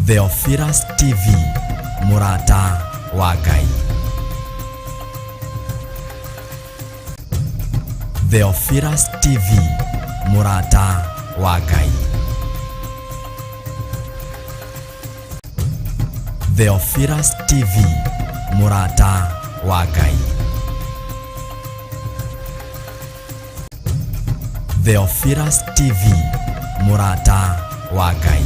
Theophilus TV, mũrata wa Ngai. Theophilus TV, mũrata wa Ngai. Theophilus TV, mũrata wa Ngai. Theophilus TV, mũrata wa Ngai.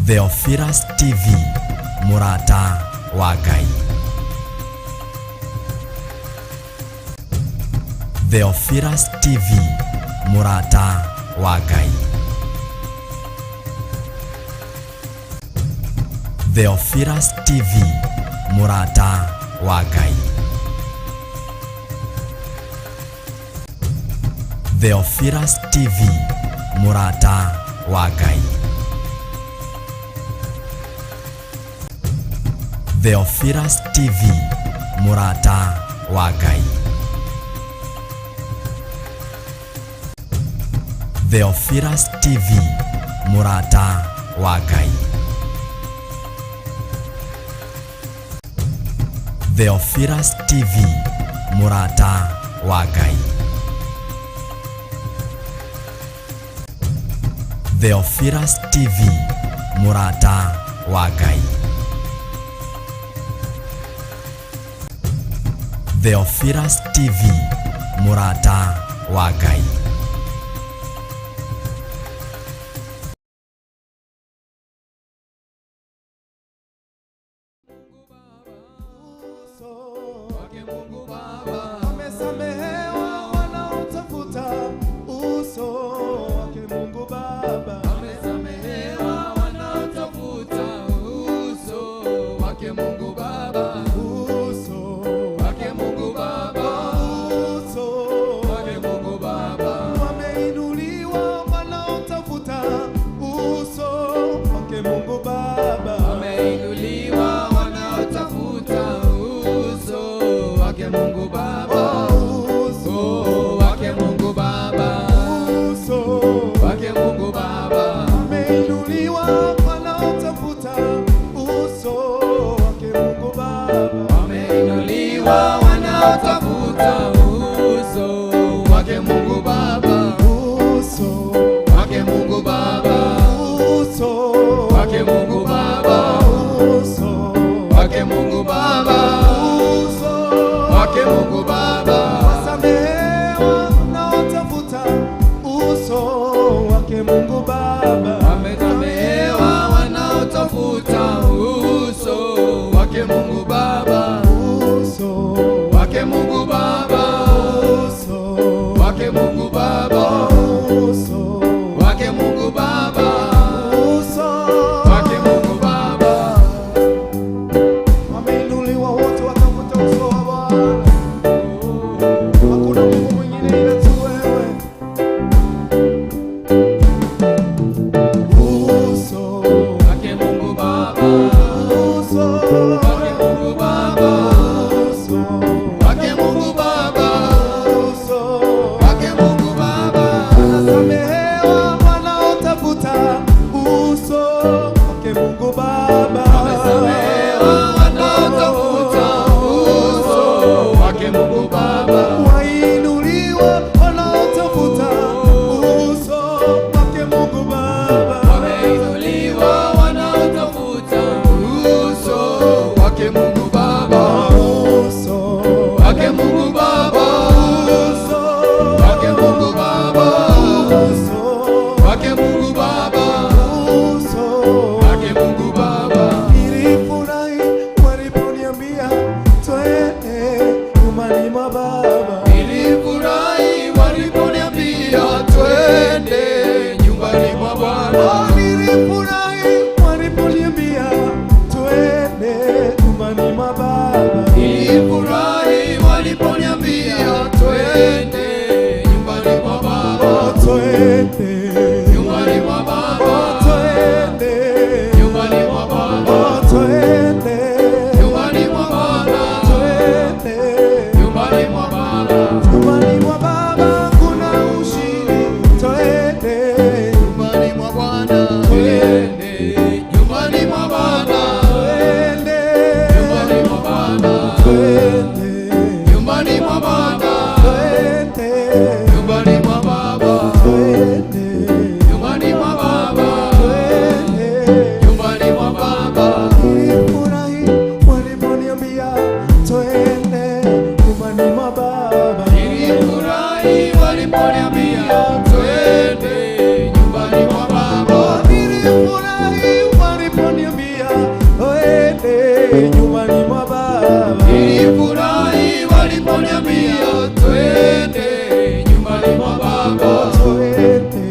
Theophilus TV, mũrata wa Ngai. Theophilus TV, mũrata wa Ngai. Theophilus TV, mũrata wa Ngai. Theophilus TV, mũrata wa Ngai. Theophilus TV, mũrata wa Ngai. Theophilus TV, mũrata wa Ngai. Theophilus TV, mũrata wa Ngai. Theophilus TV, mũrata wa Ngai. Theophilus TV, mũrata wa Ngai. Wamesamehewa wanaotafuta uso wake Mungu Baba. Wamesamehewa wanaotafuta uso wake Mungu Baba, Uso wake Mungu Baba, uso wake Mungu Baba. Wameinuliwa wanaotafuta uso wake Mungu Baba. Wameinuliwa wanaotafuta uso wake Mungu Baba, Uso oh, wake Mungu Baba, uso wake Mungu Baba. Wameinuliwa wanaotafuta uso wake Mungu Baba. Wameinuliwa wanaotafuta uso wake Mungu Baba, Uso wake Mungu Baba, uso wake Mungu Baba, uso wake Mungu Baba, uso wake Mungu Baba. Wasamehewa wanaotafuta uso wake Mungu Baba. Wamesamehewa wanaotafuta uso wake Mungu Baba, Uso wake Mungu Baba, uso wake Mungu Baba, uso wake Mungu Baba, uso wake Mungu Baba. Wameinuliwa wote watafuta uso wa Bwana. Hakuna Mungu mwingine ila tu wewe. Uso Wake Mungu Baba, uso wake Mungu Baba, uso wake Mungu Baba, uso wake Mungu Baba. Wanasamehewa wanaotafuta uso wake Mungu Baba. Wamesamehewa wanaotafuta uso wake Mungu Baba. Wainuliwa wanaotafuta uso wake Mungu Baba. Wameinuliwa wanaotafuta uso wake Mungu Baba, Uso wake Mungu Baba, uso wake Mungu Baba, uso wake Mungu Baba, uso wake Mungu Baba. Nilifurahi waliponiambia twende nyumbani mwa Baba. Nilifurahi waliponiambia twende nyumbani mwa Bwana. Oh, nilifurahi waliponiambia twende nyumbani mwa Baba. Nilifurahi waliponiambia twende nyumbani mwa Baba, Oh, twende nyumbani mwa Baba, Oh, twende nyumbani mwa Baba, Oh, twende nyumbani mwa Baba, twende nyumbani mwa Baba. nyumbani mwa Baba kuna ushindi, twende. waliponiambia twende nyumbani mwa Baba. Nilifurahi waliponiambia twende nyumbani mwa Baba. Nilifurahi waliponiambia twende nyumbani mwa Baba. Twende.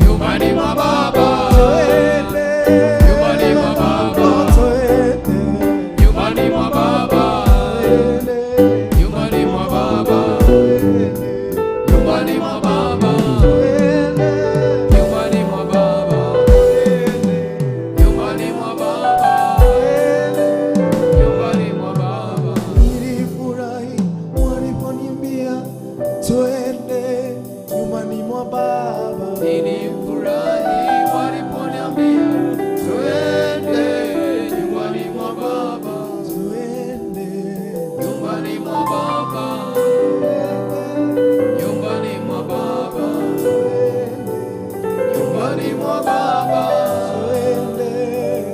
Nyumbani mwa Baba. Twende. Nyumbani mwa Baba. Twende. Nyumbani mwa Baba. Twende. Nyumbani mwa Baba. Nyumbani mwa Baba. Twende. Nyumbani mwa Baba. Nyumbani mwa Baba. Nyumbani mwa Baba. Nilifurahi waliponiambia twende nyumbani mwa Baba. Nilifurahi waliponiambia twende nyumbani mwa Baba. Twende. Nyumbani mwa Baba. Nyumbani mwa Baba. Nyumbani mwa Baba. Twende.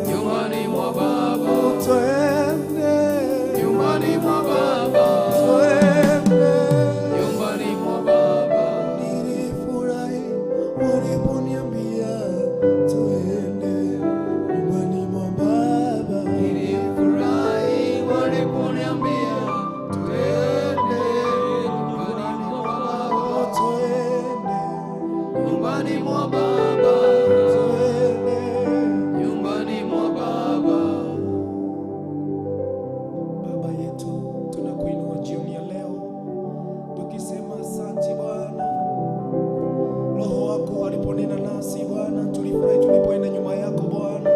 Nyumbani mwa Baba. Twende. Nyumbani mwa Baba. Twende. Nyumbani mwa Baba. Nilifurahi waliponiambia twende nyumbani mwa Baba. Nilifurahi waliponiambia twende nyumbani mwa Baba. Twende. Nyumbani mwa Baba. Twende. Nyumbani mwa Baba. Baba yetu, tunakuinua jioni ya leo tukisema asante Bwana. Roho wako aliponena nasi Bwana, tulifurahi tulipoenda nyuma yako Bwana.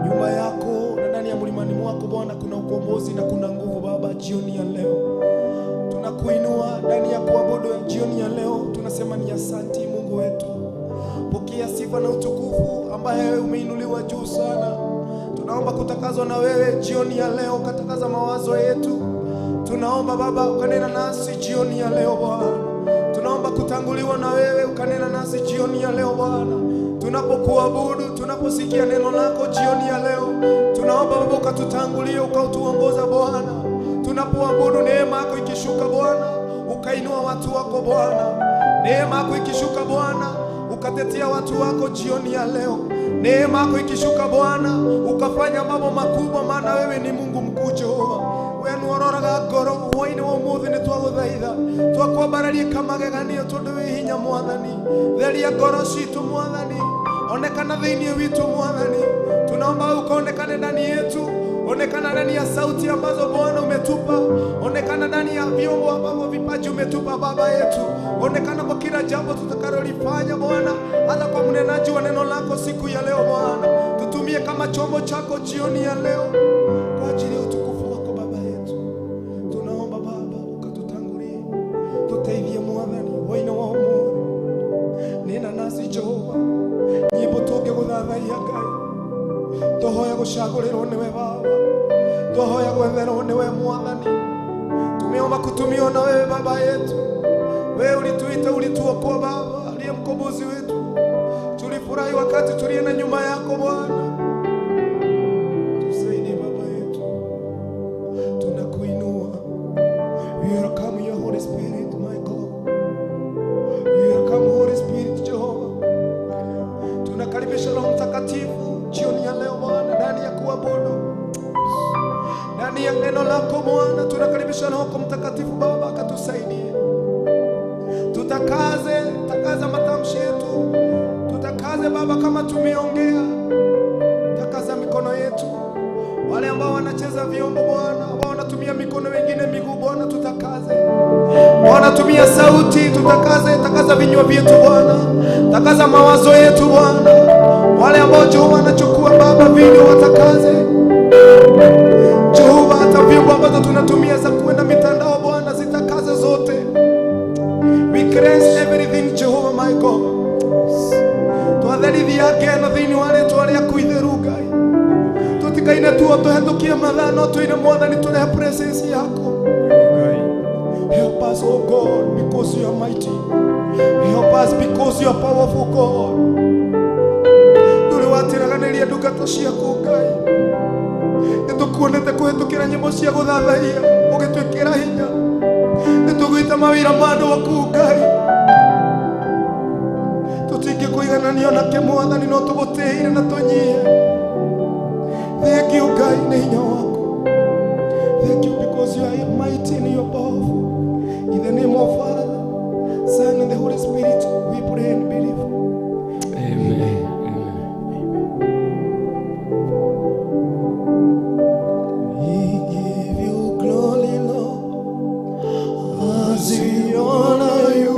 Nyuma yako na ndani ya mlimani mwako Bwana kuna ukombozi na kuna nguvu Baba. Jioni ya leo tunakuinua ndani ya kuabudu ya jioni ya leo, tunasema ni asante Mungu wetu. Pokea sifa na utukufu ambaye wewe umeinuliwa juu sana. Tunaomba kutakazwa na wewe jioni ya leo, ukatakaza mawazo yetu. Tunaomba Baba ukanena nasi jioni ya leo Bwana. Tunaomba kutanguliwa na wewe ukanena nasi jioni ya leo Bwana. Tunapokuabudu, tunaposikia neno lako jioni ya leo, tunaomba Baba ukatutangulie, ukatuongoza Bwana. Tunapoabudu, neema yako ikishuka Bwana, ukainua watu wako Bwana. Neema yako ikishuka Bwana, ukatetea watu wako jioni ya leo. Neema yako ikishuka Bwana, ukafanya mambo makubwa, maana wewe ni Mungu mkuu Jehova. We nĩũroraga ngoro hwainĩ wa ũmũthĩ nĩ twagũthaitha twakwambararia kamageganio tondũ wĩ hinya Mwathani. Theria ngoro citũ Mwathani, onekana thĩinĩ witũ Mwathani. Tunaomba ukaonekane ndani yetu, onekana ndani ya sauti ambazo Bwana umetupa, onekana ndani ya vyombo ambavyo vipaji umetupa Baba yetu, onekana kwa kila jambo tutakalolifanya Bwana, hata kwa mnenaji wa neno lako siku ya leo Bwana, tutumie kama chombo chako jioni ya leo kwa ajili ya utukufu wako Baba yetu. Tunaomba Baba ukatutangulie, tuteithie Mwathani waina wa ũmũthĩ. Nena nasi Jehova, nyimbo tũngĩgũthathaiya Ngai, tũhoya gũcagũrĩrwo nĩwe Baba, tũhoya gwetherwo nĩwe Mwathani. Tumeomba kutumiwa na wewe Baba yetu. Wewe ulituita, ulituokoa Baba, aliye mkombozi wetu. Tulifurahi wakati tulienda nyuma yako Bwana. Tusaidie Baba yetu, tunakuinua. We welcome your Holy Spirit, my God. We welcome Holy Spirit, Jehovah. Tunakaribisha Roho Mtakatifu jioni ya leo Bwana, ndani ya kuabudu, ndani ya neno lako Bwana. Tunakaribisha Roho Mtakatifu Baba, akatusaidie. Tutakaze, takaza matamshi yetu, tutakaze Baba kama tumeongea, takaza mikono yetu. Wale ambao wanacheza vyombo Bwana, ambao wanatumia mikono, wengine miguu Bwana, tutakaze. Wanatumia sauti, tutakaze, takaza vinywa vyetu Bwana, takaza mawazo yetu Bwana. Wale ambao Jehova wanachukua Baba video watakaze Jehova, hata vyombo ambazo tunatumia za kuenda mitandao Bwana, zitakaze zote. We cleanse everything Jehovah my God. Twatherithia ngeno thĩinĩ wa rĩtwa rĩaku itheru Ngai. Tũtikaine tuo tũhetũkie mathaa no tũine Mwathani tũrehe presence yako. Help us, oh God, because you are mighty. Help us because you are powerful, God. Ndũrĩ watiraganĩria ndungata ciaku Ngai. Nĩtũkuonete kũhetũkĩra nyĩmbo cia gũthathaiya ũgĩtwĩkĩra hinya. Nĩtũgwĩtĩkĩtie Tũrute mawĩra ma andũ aku Ngai, tũtingĩkũigananio nake Mwathani, no tũgũtĩire na tũnyie. Thank you Ngai nĩ hinya waku. Thank you because you are mighty and you are powerful. In the name of Father, Son and the Holy Spirit, we pray and believe. Amen. Amen. We give you glory, Lord, as we honor you.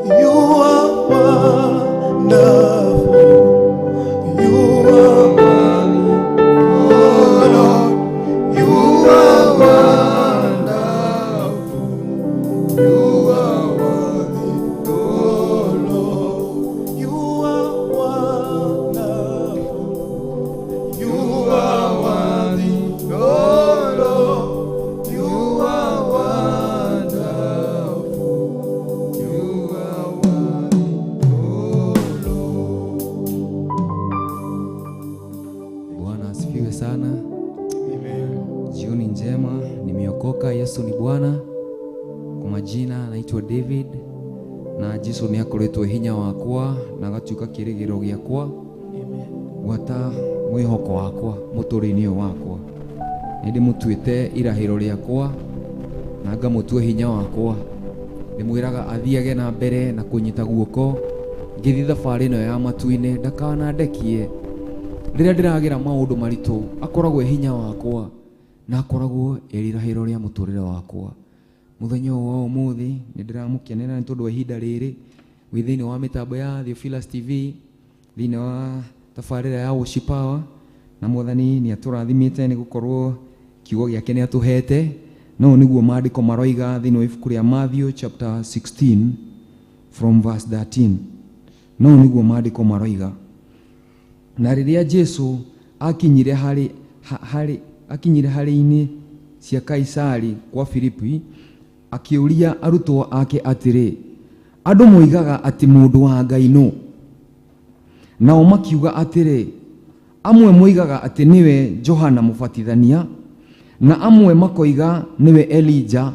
You are wonderful. You are worthy, oh Lord. You are wonderful. You are worthy, oh Lord. You are wonderful. You are worthy, oh Lord. You are wonderful. You are worthy, oh Lord. Bwana asifiwe sana. Amen. Jioni njema, nimeokoka. Yesu ni Bwana. Kwa majina naitwa David na Jesu nĩ akoretwo hinya wakwa na agatuĩka kĩrĩgĩrĩro gĩakwa gwata mwĩhoko wakwa mũtũrĩ-inĩ ũyũ wakwa. Nĩ ndĩmũtuĩte irahĩro rĩakwa na ngamũtua hinya wakwa. Ndĩmwĩraga athiage na mbere na kũnyita guoko ngĩthiĩ thabarĩ ĩno ya matu-inĩ, ndakanandekie rĩrĩa ndĩragĩra maũndũ maritũ, akoragwo e hinya wakwa na akoragwo e irahĩro rĩa mũtũrĩre wakwa. Mũthenya ũyũ wa ũmũthĩ nĩ ndĩramũkenera nĩ tondũ wa ihinda rĩrĩ wĩ thĩinĩ wa mĩtambo ya Theophilus TV, thĩinĩ wa tabarĩra ya Worship Hour, na Mwathani nĩ atũrathimĩte nĩ gũkorwo kiugo gĩake nĩ atũhete. No nĩguo maandĩko maroiga thĩinĩ wa ibuku rĩa Matthew chapter 16 from verse 13. No nĩguo maandĩko maroiga. Na rĩrĩa Jesu akinyire harĩ harĩ akinyire harĩ-inĩ cia Kaisari kwa Filipi, akĩũria arutwo ake atĩrĩ, andũ moigaga atĩ mũndũ wa Ngai nũ? Nao makiuga atĩrĩ, amwe moigaga atĩ nĩwe Johana Mũbatithania, na amwe makoiga nĩwe Elija,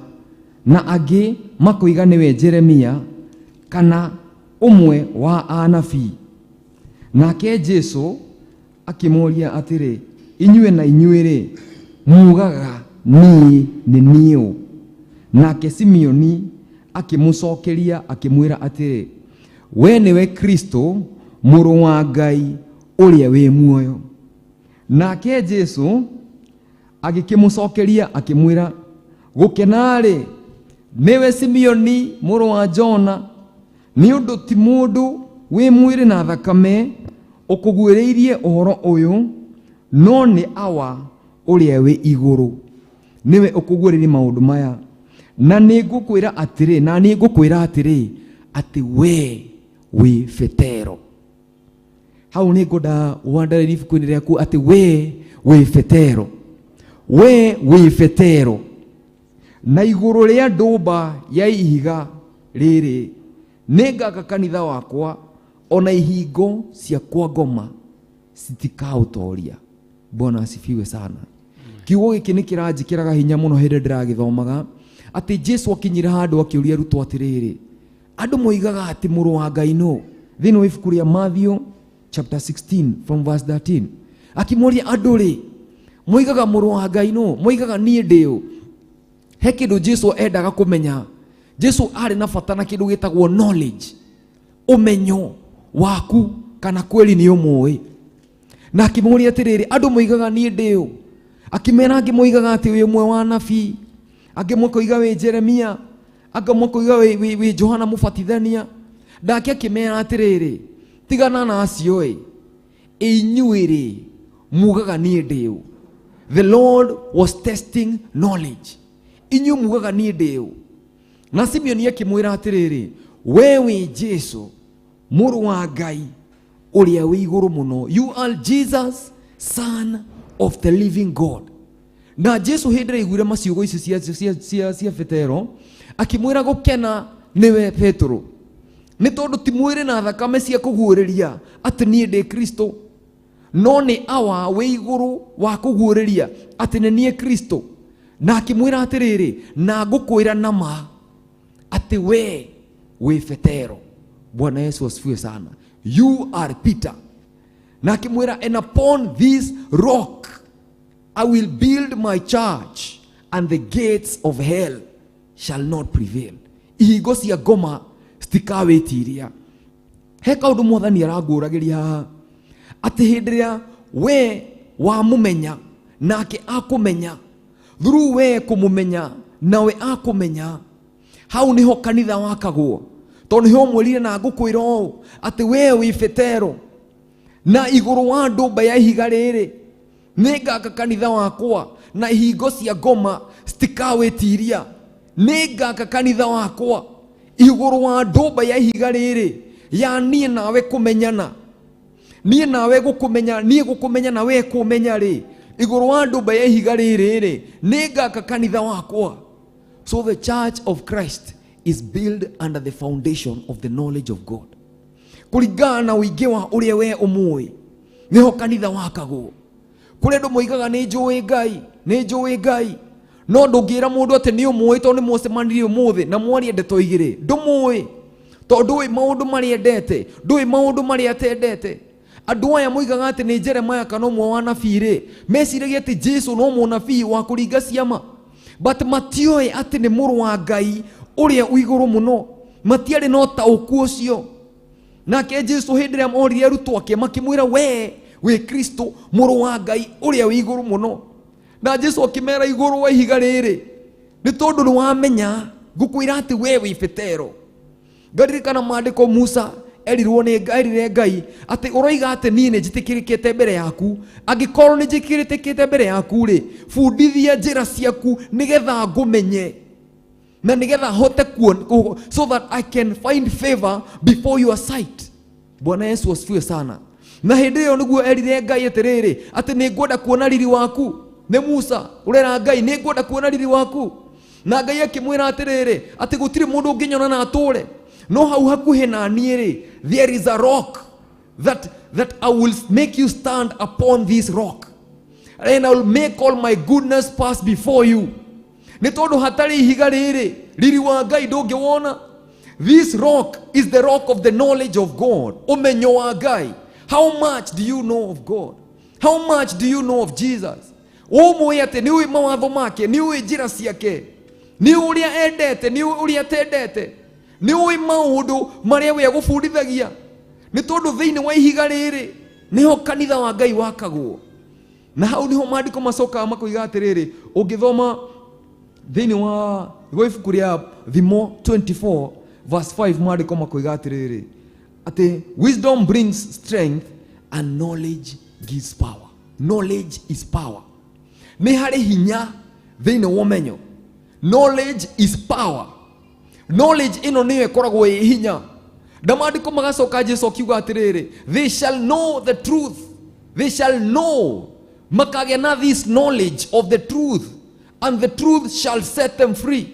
na angĩ makoiga nĩwe Jeremia kana ũmwe wa anabii. Nake Jesu akĩmoria atĩrĩ, inyuĩ na inyuĩ-rĩ, mugaga niĩ nĩ niĩ ũ? Nake Simeoni akĩmũcokeria akĩmwĩra atĩrĩ, we nĩwe Kristo mũrũ wa Ngai ũrĩa wĩ muoyo. Nake Jesu agĩkĩmũcokeria akĩmwĩra, gũkena-rĩ nĩwe Simeoni mũrũ wa Jona, nĩ ũndũ ti mũndũ wĩ mwĩrĩ na thakame ũkũguĩrĩirie ũhoro ũyũ, no nĩ Awa ũrĩa wĩ igũrũ nĩwe ũkũguũrĩirie maũndũ maya. Na nĩ ngũkwĩra atĩrĩ, na nĩ ngũkwĩra atĩrĩ atĩ we wĩ Petero. Hau nĩ ngwenda wandarĩrie ibuku-inĩ rĩaku atĩ we wĩ Petero, we wĩ Petero, na igũrũ rĩa ndũmba ya ihiga rĩrĩ nĩngaka kanitha wakwa, ona ihingo cia kwa ngoma citikaũtoria. Bwana asifiwe sana. Kiugo gĩkĩ nĩ kĩranjĩkĩraga hinya mũno hĩndĩ ndĩragĩthomaga, atĩ Jesu akinyire handũ akĩũria arutwo atĩrĩrĩ, andũ moigaga atĩ mũrũ wa Ngai nũ? Thĩinĩ wa ibuku rĩa Matthew chapter 16 from verse 13, akĩmoria andũ rĩ, moigaga mũrũ wa Ngai nũ? Moigaga niĩ ndĩ ũ? He kĩndũ Jesu endaga kũmenya. Jesu arĩ na bata na kĩndũ gĩtagwo knowledge, ũmenyo waku kana kweli nĩ ũmũĩ. Na akĩmũria atĩrĩrĩ, andũ moigaga niĩ ndĩ ũ? Akĩmera angĩ moigaga atĩ wĩ ũmwe wa anabii, angĩ makoiga wĩ Jeremia, angĩ makoiga wĩ Johana Mũbatithania. Nake akĩmera atĩrĩrĩ, tigana na acio ĩ, inyuĩ rĩ mugaga niĩ ndĩ ũ? The Lord was testing knowledge. Inyuĩ mugaga niĩ ndĩ ũ? Na Simeoni akĩmwĩra atĩrĩrĩ, we wĩ Jesu mũrũ wa Ngai ũrĩa wĩ igũrũ mũno. You are Jesus, son of the living God. Na Jesu hĩndĩ ĩrĩa aiguire maciugo icio cia Petero, akĩmwĩra gũkena nĩwe Petero, nĩ tondũ ti mwĩrĩ na thakame cia kũguũrĩria atĩ niĩ ndĩ Kristo, no nĩ Awa wĩ igũrũ wa kũguũrĩria atĩ nĩ niĩ Kristo. Na akĩmwĩra atĩrĩrĩ, na ngũkwĩra na ma Atĩ we wĩ Petero. Bwana Yesu asifiwe sana. You are Peter. Na akĩmwĩra, and upon this rock I will build my church, and the gates of hell shall not prevail. Ihingo cia ngoma citikawĩtiria. He kaũndũ mwathani arangũragĩria haha, atĩ hĩndĩ ĩrĩa we wamũmenya nake akũmenya, through we kũmũmenya nawe akũmenya, hau nĩho kanitha wakagwo. Tondũ nĩho mwĩrire na ngũkwĩra ũũ atĩ we wĩ Petero, na igũrũ wa ndũmba ya ihiga rĩrĩ nĩngaka kanitha wakwa, na ihingo cia ngoma citikawĩtiria. Nĩngaka kanitha wakwa igũrũ wa ndũmba ya ihiga rĩrĩ, ya niĩ nawe kũmenyana, niĩ nawe gũkũmenya, niĩ gũkũmenya na we kũmenya rĩ, igũrũ wa ndũmba ya ihiga rĩrĩ rĩ, nĩngaka kanitha wakwa. So the church of Christ is built under the foundation of the knowledge of God. Kũringana na ũingĩ wa ũrĩa we ũmũĩ, nĩho kanitha wakagwo. Kũrĩ andũ moigaga nĩ njũĩ Ngai, nĩ njũĩ Ngai, no ndũngĩra mũndũ atĩ nĩ ũmũĩ tondũ nĩ mwacemanirie ũmũthĩ na mwarie ndeto igĩrĩ. Ndũmũĩ tondũ ndũĩ maũndũ marĩa endete, ndũĩ maũndũ marĩa atendete. Andũ aya moigaga atĩ nĩ Jeremiah kana ũmwe wa anabii rĩ, meciragia atĩ Jesu no mũnabii wa kũringa ciama, but matioĩ atĩ nĩ mũrũ wa Ngai ũrĩa wĩ igũrũ mũno. Matiarĩ na ũtaũku ũcio. Nake Jesu hĩndĩ ĩrĩa oririe arutwo ake makĩmwĩra, we wĩ Kristo mũrũ wa Ngai ũrĩa wĩ igũrũ mũno. Na Jesu akĩmera igũrũ wa ihiga rĩrĩ, nĩ tondũ nĩ wamenya ngũkwĩra atĩ we wĩ Petero. Ngaririkana maandĩko Musa erirwo nĩ erire Ngai atĩ ũroiga atĩ niĩ nĩ njĩtĩkĩrĩkĩte mbere yaku, angĩkorwo nĩ njĩtĩkĩrĩkĩte mbere yaku rĩ, bundithia njĩra ciaku nĩgetha ngũmenye na nĩgetha hote kuona, so that I can find favor before your sight. Bwana Yesu asifiwe sana. Na hĩndĩ ĩyo nĩguo erire Ngai atĩrĩrĩ, atĩ nĩ ngwenda kuona riri waku. Nĩ Musa ũrera Ngai, nĩ ngwenda kuona riri waku. Na Ngai akĩmwĩra atĩrĩrĩ, atĩ gũtirĩ mũndũ ũngĩnyona na atũre, no hau hakuhĩ na niĩ rĩ, there is a rock that I will make you stand upon this rock, and I will make all my goodness pass before you. Nĩ tondũ hatarĩ ihiga rĩrĩ, riri wa Ngai ndũngĩwona. This rock is the rock of the knowledge of God. Ũmenyo wa Ngai. How much do you know of God? How much do you know of Jesus? Ũmũĩ atĩ nĩ ũĩ mawatho make, nĩ ũĩ njĩra ciake, nĩ ũrĩa endete, nĩ ũĩ ũrĩa atendete, nĩ ũĩ maũndũ marĩa we agũbundithagia. Nĩ tondũ thĩinĩ wa ihiga rĩrĩ nĩho kanitha wa Ngai wakagwo. Na hau nĩho maandĩko macokaga makoiga atĩrĩrĩ, ũngĩthoma thĩinĩ wa ibuku rĩa Thimo 24 verse 5, maandĩko makoiga atĩrĩrĩ, atĩ wisdom brings strength and knowledge gives power. Knowledge is power. Nĩ harĩ hinya thĩinĩ wa ũmenyo. Knowledge is power. Knowledge ĩno nĩyo ĩkoragwo ĩ hinya. Na maandĩko magacoka Jesu akiuga atĩrĩrĩ, they shall know the truth. They shall know. Makagĩa na this knowledge of the truth, and the truth shall set them free.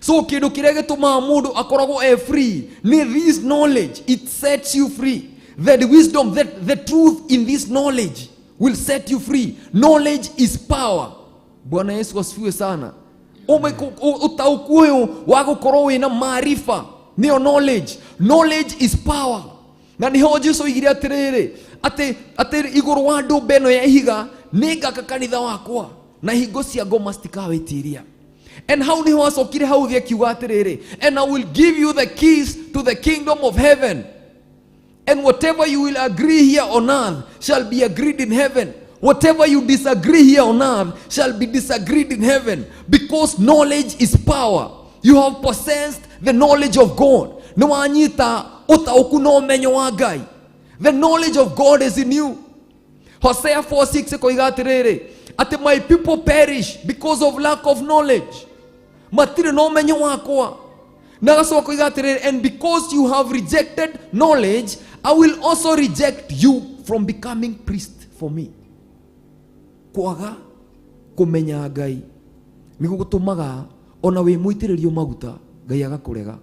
So kĩndũ kĩrĩa gĩtũmaga mũndũ akoragwo e free nĩ this knowledge. It sets you free. The wisdom, the truth in this knowledge will set you free. Knowledge is power. Bwana Yesu asifiwe sana. Ũtaũku ũyũ wa gũkorwo wĩna maarifa nĩyo knowledge. Knowledge is power. Na nĩho Jesu oigire atĩrĩrĩ, atĩ igũrũ wa ndũmba ĩno ya ihiga nĩngaka kanitha wakwa, na hingo cia ngoma citikawĩtiria. And hau nĩho acokire hau thĩ akiuga atĩrĩrĩ, and I will give you the keys to the kingdom of heaven, and whatever you will agree here on earth shall be agreed in heaven. Whatever you disagree here on earth shall be disagreed in heaven. Because knowledge is power. You have possessed the knowledge of God. Nĩ wanyita ũtaũku na ũmenyo wa Ngai. The knowledge of God is in you. Hosea 4:6 ĩkoiga atĩrĩrĩ, atĩ my people perish because of lack of knowledge. Matirĩ na ũmenyo wakwa. Na agacoka koiga atĩrĩrĩ, and because you have rejected knowledge, I will also reject you from becoming priest for me. Kwaga kũmenya Ngai nĩguo gũtũmaga ona wĩ mũitĩrĩrio maguta Ngai agakũrega,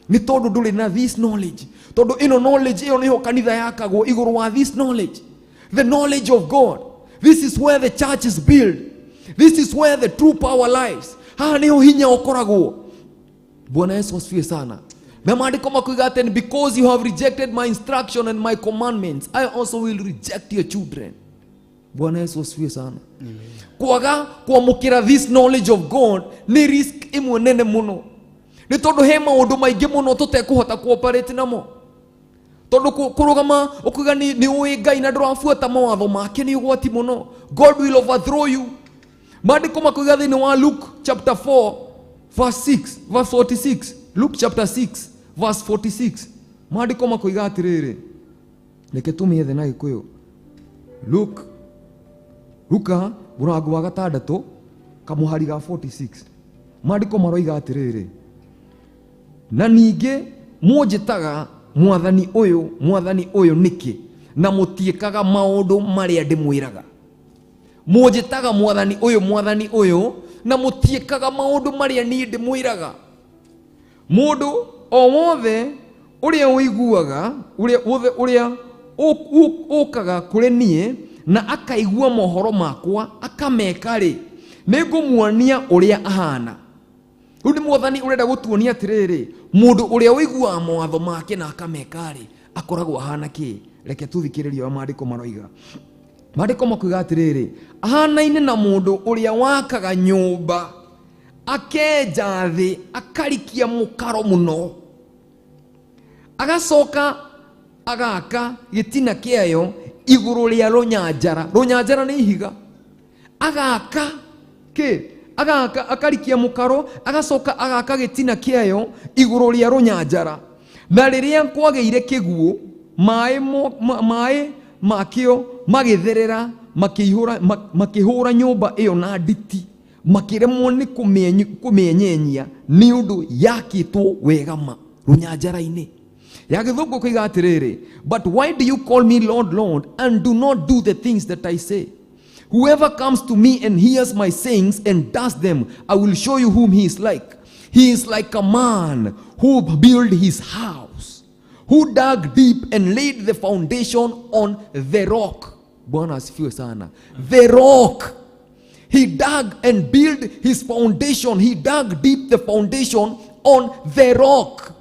nĩ tondũ ndũrĩ na this knowledge. Tondũ ĩno knowledge ĩyo nĩho kanitha yakagwo, igũrũ wa this knowledge, the knowledge of God. This is where the church is built. This is where the true power lies. Haha nĩho hinya ũkoragwo. Bwana Yesu asifiwe sana. Na maandĩko makuiga atĩ because you have rejected my instruction and my commandments, I also will reject your children. Bwana Yesu asifiwe sana. Kwaga kwamũkĩra this knowledge of God nĩ risk ĩmwe nene mũno, nĩ tondũ he maũndũ maingĩ mũno tũtekũhota cooperate namo. Tondũ kũrũgama ũkuga nĩ ũĩ Ngai na ndũrabuata mawatho make nĩ ũgwati mũno. God will overthrow you. Maandĩko makuiga thĩinĩ wa Luke chapter 4 verse 6, verse 46, Luke chapter 6 verse 46, maandĩko makuiga atĩrĩrĩ, reke tũmĩethe na Gĩkũyũ. Luke, Luka mũrango wa gatandatũ kamũhari ga 46, maandĩko maroiga atĩrĩrĩ, na ningĩ mũnjĩtaga mwathani ũyũ, mwathani ũyũ nĩkĩ, na mũtiĩkaga maũndũ marĩa ndĩmwĩraga? Mũnjĩtaga mwathani ũyũ, mwathani ũyũ, na mũtiĩkaga maũndũ marĩa niĩ ndĩmwĩraga. Mũndũ o wothe ũrĩa ũiguaga, ũrĩa wothe ũrĩa ũkaga kũrĩ niĩ na akaigua mohoro makwa akameka-rĩ, nĩngũmuonia ũrĩa ahana. Rĩu nĩ mwathani ũrenda gũtuonia atĩrĩrĩ, mũndũ ũrĩa ũiguaga mawatho make na akameka-rĩ, akoragwo ahana kĩ? Reke tũthikĩrĩrie ũrĩa maandĩko maroiga. Maandĩko makuiga atĩrĩrĩ, ahanaine na mũndũ ũrĩa wakaga nyũmba, akenja thĩ, akarikia mũkaro mũno, agacoka agaka gĩtina kĩayo igũrũ rĩa rũnyanjara. Rũnyanjara nĩ ihiga. Agaka kĩ? Agaka, akarikia mũkaro, agacoka agaka gĩtina kĩayo igũrũ rĩa rũnyanjara. Na rĩrĩa kwagĩire kĩguũ, maĩ makĩo magĩtherera, makĩhũra nyũmba ĩyo na nditi, makĩremwo nĩ kũmĩenyenyia nĩ ũndũ yakĩtwo wega ma rũnyanjara-inĩ. Ya gĩthũngũ koiga atĩrĩrĩ, but why do you call me Lord, Lord, and do not do the things that I say? Whoever comes to me and hears my sayings and does them, I will show you whom he is like. He is like a man who built his house, who dug deep and laid the foundation on the rock. Bwana asifiwe sana. The rock. He dug and built his foundation. He dug deep the foundation on the rock.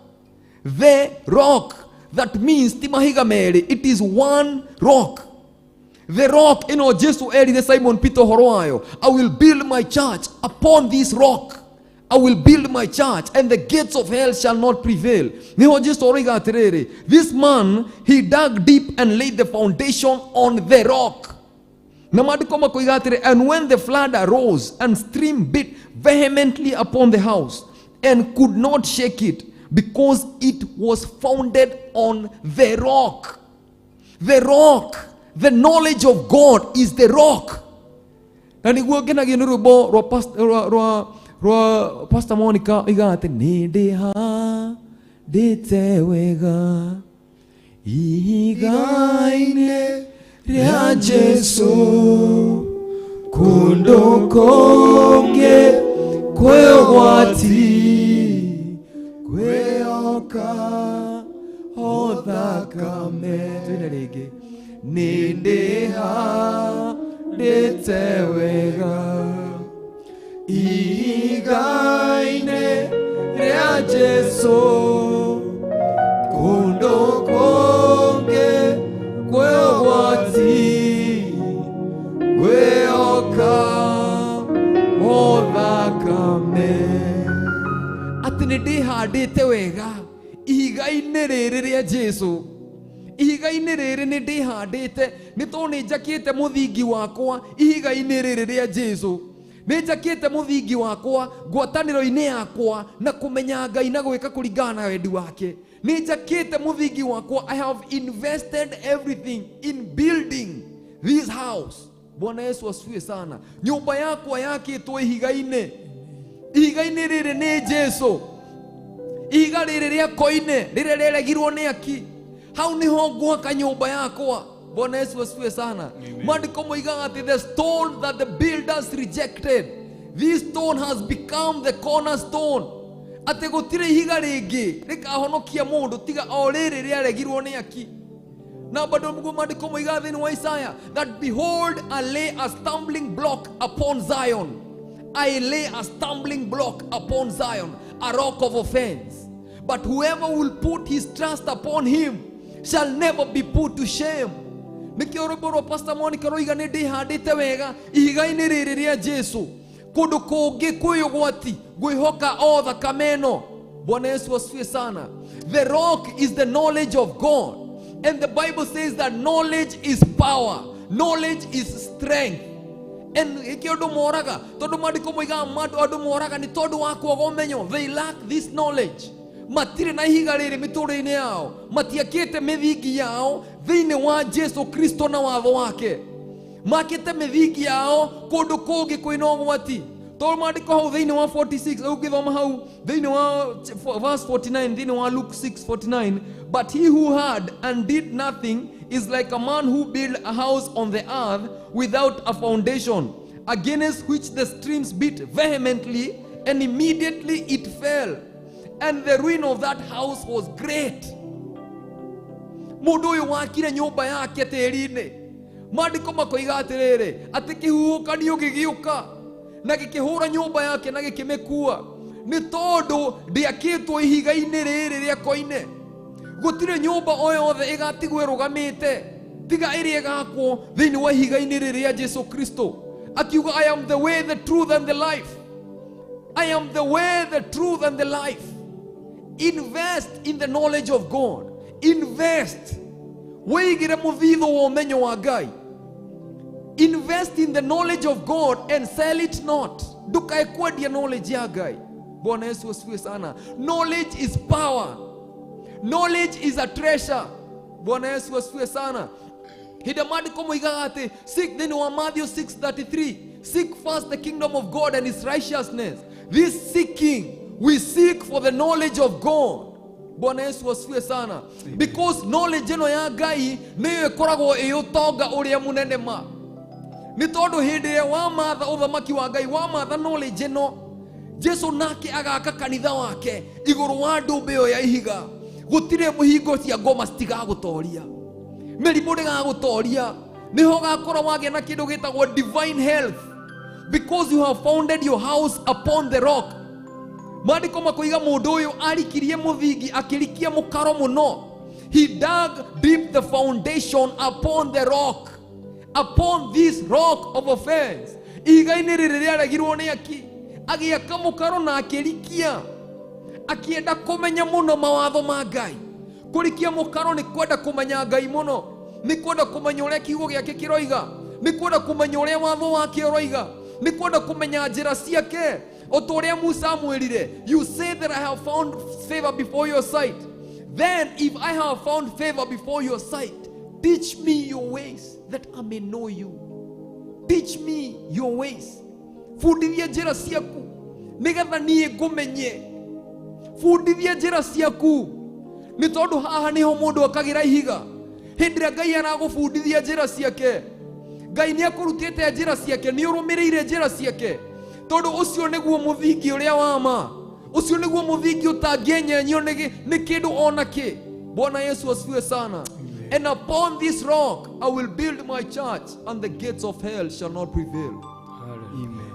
The rock. That means ti mahiga merĩ. It is one rock. The rock, Jesu erire Simon Peter ũhoro wayo, I will build my church upon this rock. I will build my church and the gates of hell shall not prevail. Niho Jesu aroiga atĩrĩrĩ, this man, he dug deep and laid the foundation on the rock. Na maandĩko makoiga atĩrĩ, and when the flood arose and stream beat vehemently upon the house and could not shake it, because it was founded on the rock. The rock. The knowledge of God is the rock. Na nĩguo ngenagio nĩ rwĩmbo rwa Pastor Monica oigaga atĩ nĩ ndĩhandĩte wega ihiga-inĩ rĩa Jesu, kũndũ kũngĩ kwĩ ũgwati, kwĩhoka o thakame. Twine rĩngĩ. Nĩ ndĩhandĩte wega ihiga-inĩ rĩa Jesu, kũndũ kũngĩ kwĩ ũgwati, kwĩhoka o thakame. Atĩ nĩ ndĩhandĩte wega ihiga-inĩ rĩrĩ rĩa Jesu. Ihiga-inĩ rĩrĩ nĩ ndĩhandĩte, nĩ tondũ nĩ njakĩte mũthingi wakwa ihiga-inĩ rĩrĩ rĩa Jesu. Nĩ njakĩte mũthingi wakwa ngwatanĩro-inĩ yakwa na kũmenya Ngai na gwĩka kũringana na wendi wake. Nĩ njakĩte mũthingi wakwa. I have invested everything in building this house. Bwana Yesu asifiwe sana. Nyũmba yakwa yakĩtwo ihiga-inĩ. Ihiga-inĩ rĩrĩ nĩ Jesu. Ihiga rĩrĩ rĩa koine rĩrĩa rĩaregirwo nĩ aki, hau nĩho ngwaka nyũmba yakwa. Bwana Yesu asifiwe sana. Maandĩko moigaga atĩ the stone that the builders rejected, this stone has become the cornerstone. Atĩ gũtirĩ ihiga rĩngĩ rĩkahonokia mũndũ tiga o rĩrĩ rĩaregirwo nĩ aki. Na bado Mungu maandĩko moigaga thĩinĩ wa Isaiah that behold, I lay a stumbling block upon Zion. I lay a stumbling block upon Zion, a rock of offense. But whoever will put his trust upon him shall never be put to shame. Nĩkĩo rwĩmbo rwa Pastor Monica roiga nĩ ndĩhandĩte wega ihiga-inĩ rĩrĩ rĩa Jesu. Kũndũ kũngĩ kwĩ ũgwati ngwĩhoka o thakame ĩno. Bwana Yesu asifiwe sana. The rock is the knowledge of God. And the Bible says that knowledge is power. Knowledge is strength. And ĩkĩ andũ moraga tondũ maandĩko moigaga andũ moraga nĩ tondũ wa kwaga ũmenyo. They lack this knowledge. Matirĩ na ihiga rĩrĩ mĩtũrĩre-inĩ yao, matiakĩte mĩthingi yao thĩinĩ wa Jesu Kristo na watho wake. Makĩte mĩthingi yao kũndũ kũngĩ kwĩna ũgwati. Tondũ maandĩko hau thĩinĩ wa 46, ũngĩthoma hau thĩinĩ wa verse 49 thĩinĩ wa Luke 6:49, but he who had and did nothing is like a man who built a house on the earth without a foundation, against which the streams beat vehemently, and immediately it fell, and the ruin of that house was great. Mũndũ ũyũ wakire nyũmba yake tĩri-inĩ, maandĩko makoiga atĩrĩrĩ, atĩ kĩhuhũkanio gĩgĩũka na gĩkĩhũra nyũmba yake na gĩkĩmĩkua, nĩ tondũ ndĩakĩtwo ihiga-inĩ rĩrĩ rĩa koine. Gũtirĩ nyũmba o yothe ĩgatigwo ĩrũgamĩte tiga ĩrĩa ĩgakwo thĩinĩ wa ihiga-inĩ rĩrĩ rĩa Jesu Kristo. Akiuga, I am the way, the truth and the life. I am the way, the truth and the life. Invest in the knowledge of God. Invest. Wĩigĩre mũthithũ wa ũmenyo wa Ngai. Invest in the knowledge of God and sell it not. Ndũkae kwendia knowledge ya Ngai. Bwana Yesu asifiwe sana. Knowledge is power. Knowledge is a treasure. Bwana Yesu asifiwe sana. Hĩndĩ maandĩko moigaga atĩ seek thĩinĩ wa Matthew 6:33, seek first the kingdom of God and his righteousness. This seeking, we seek for the knowledge of God. Bwana Yesu asifiwe sana. Because knowledge ĩno ya Ngai nĩyo ĩkoragwo ĩ ũtonga ũrĩa mũnene ma. Nĩ tondũ hĩndĩ ĩrĩa wamatha ũthamaki wa Ngai, wamatha knowledge ĩno, Jesu nake agaka kanitha wake igũrũ wa ndũmbĩ ĩyo ya ihiga. Gũtirĩ mũhingo cia ngoma citigagũtoria, mĩrimũ ndĩgagũtoria. Nĩho ũgakora wagĩa na kĩndũ gĩtagwo divine health, because you have founded your house upon the rock. Maandĩko makoiga mũndũ ũyũ arikirie mũthingi akĩrikia mũkaro mũno. He dug deep the foundation upon the rock, upon this rock of offense. Ihiga-inĩ rĩrĩ rĩaregirwo nĩ aki, agĩaka mũkaro na akĩrikia, akĩenda kũmenya mũno mawatho ma Ngai. Kũrikia mũkaro nĩ kwenda kũmenya Ngai mũno, nĩ kwenda kũmenya ũrĩa kiugo gĩake kĩroiga, nĩ kwenda kũmenya ũrĩa watho wake ũroiga, nĩ kwenda kũmenya njĩra ciake. O ta ũrĩa Musa amwĩrire, you say that I have found favor before your sight. Then if I have found favor before your sight, teach me your ways that I may know you. Teach me your ways. Fundithia njĩra ciaku nĩgetha niĩ ngũmenye. Fundithia njĩra ciaku, nĩ tondũ haha nĩho mũndũ akagĩra ihiga. Hĩndĩ ĩrĩa Ngai aragũbundithia njĩra ciake, Ngai nĩ akũrutĩte njĩra ciake, nĩ ũrũmĩrĩire njĩra ciake, tondũ ũcio nĩguo mũthingi ũrĩa wa ma, ũcio nĩguo mũthingi ũtangĩenyenyio nĩ kĩndũ ona kĩ. Bwana Yesu asifiwe sana. And upon this rock I will build my church, and the gates of hell shall not prevail.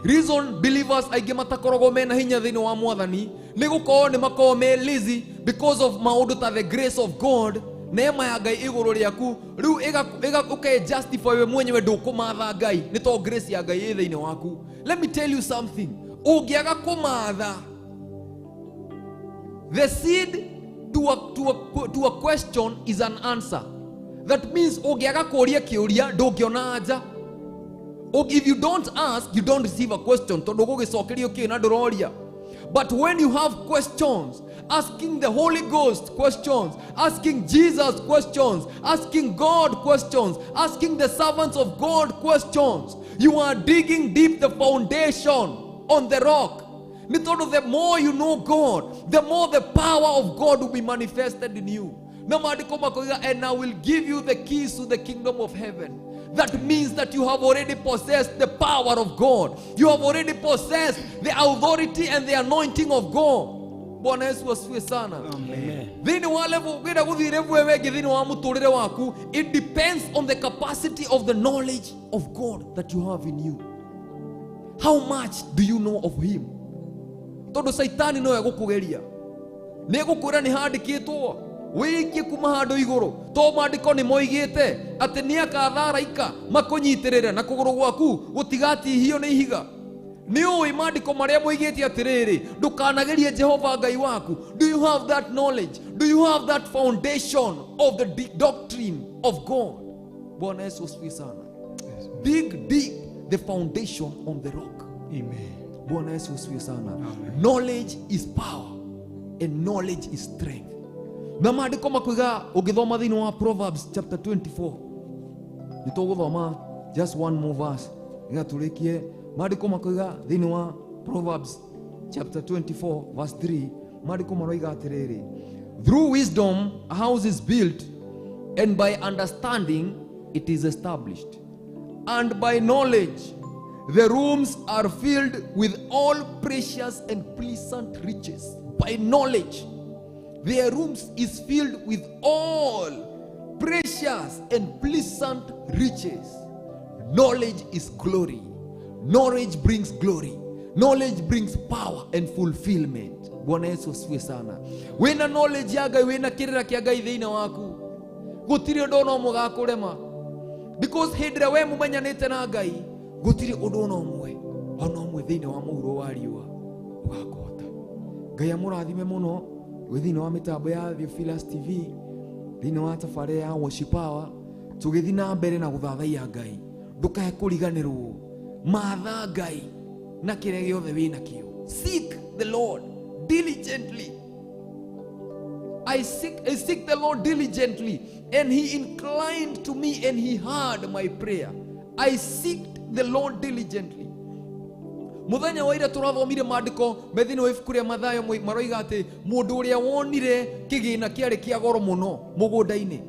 Reason believers aingĩ matakoragwo mena hinya thĩinĩ wa mwathani nĩ gũkorwo nĩ makoragwo me lazy because of maũndũ ta the grace of God, neema ya Ngai igũrũ rĩaku. Rĩu ũke justify we mwenyewe ndũkũmatha Ngai nĩ tondũ grace ya Ngai ĩ thĩinĩ waku. Let me tell you something, ũngĩaga kũmatha, the seed to a question is an answer. That means ũngĩaga kũũria kĩũria ndũngĩona anja. If you don't ask, you don't receive a question. Tondũ ũgũgĩcokerio kĩ na ndũroria. But when you have questions, asking the Holy Ghost questions, asking Jesus questions, asking God questions, asking the servants of God questions, you are digging deep the foundation on the rock. Nĩ tondũ the more you know God, the more the power of God will be manifested in you. Na maandĩko makoiga, and I will give you the keys to the kingdom of heaven. That means that you have already possessed the power of God. You have already possessed the authority and the anointing of God. Bwana Yesu asifiwe sana. Amen. Thĩinĩ wa level, ũngĩenda gũthiĩ level ĩyo ĩngĩ thĩinĩ wa mũtũrĩre waku, it depends on the capacity of the knowledge of God that you have in you. How much do you know of him? Tondũ Caitani no egũkũgeria. Nĩ egũkwĩra nĩ handĩkĩtwo wĩikie kuma handũ igũrũ, to maandĩko nĩ moigĩte atĩ nĩ akatha araika makũnyitĩrĩre na kũgũrũ gwaku gũtigatihio nĩ ihiga. Nĩ ũĩ maandĩko marĩa moigĩte atĩrĩrĩ, ndũkanagerie Jehova Ngai waku. Do you have that knowledge? Do you have that foundation of the doctrine of God? Bwana Yesu asifiwe sana. Dig deep the foundation on the rock. Amen. Bwana Yesu asifiwe sana. Amen. Knowledge is power and knowledge is strength. Na maandĩko makuiga ũngĩthoma thĩinĩ wa Proverbs chapter 24, nĩ tũgũthoma just one more verse nĩgetha tũrĩkie. Maandĩko makuiga thĩinĩ wa Proverbs chapter 24 verse 3, maandĩko maroiga atĩrĩrĩ, through wisdom a house is built, and by understanding it is established, and by knowledge the rooms are filled with all precious and pleasant riches. By knowledge their rooms is filled with all precious and pleasant riches. Knowledge is glory. Knowledge brings glory. Knowledge brings power and fulfillment. Bwana Yesu asifiwe sana. Wĩna knowledge ya Ngai, wĩna kĩrĩra kĩa Ngai thĩinĩ waku, gũtirĩ ũndũ ona ũmwe ũgakũrema. Because hĩndĩ ĩrĩa we mũmenyanĩte na Ngai, gũtirĩ ũndũ ona ũmwe ona ũmwe thĩinĩ wa mũhuro wa riũa ũgakũhota. Ngai amũrathime mũno wĩ thĩinĩ wa mĩtambo ya Theophilus TV, thĩinĩ wa tabarĩra ya Worship Hour, tũgĩthiĩ na mbere na gũthathaiya Ngai. Ndũkae kũriganĩrwo, matha Ngai na kĩrĩa gĩothe wĩnakĩo. Seek the Lord diligently. I seek the Lord diligently, and he inclined to me and he heard my prayer. I seeked the Lord diligently. Muthenya wa ira tũrathomire maandĩko me thĩinĩ wa ibuku rĩa Mathayo maroiga atĩ mũndũ ũrĩa wonire kĩgĩna kĩarĩ kĩa goro mũno mũgũnda-inĩ,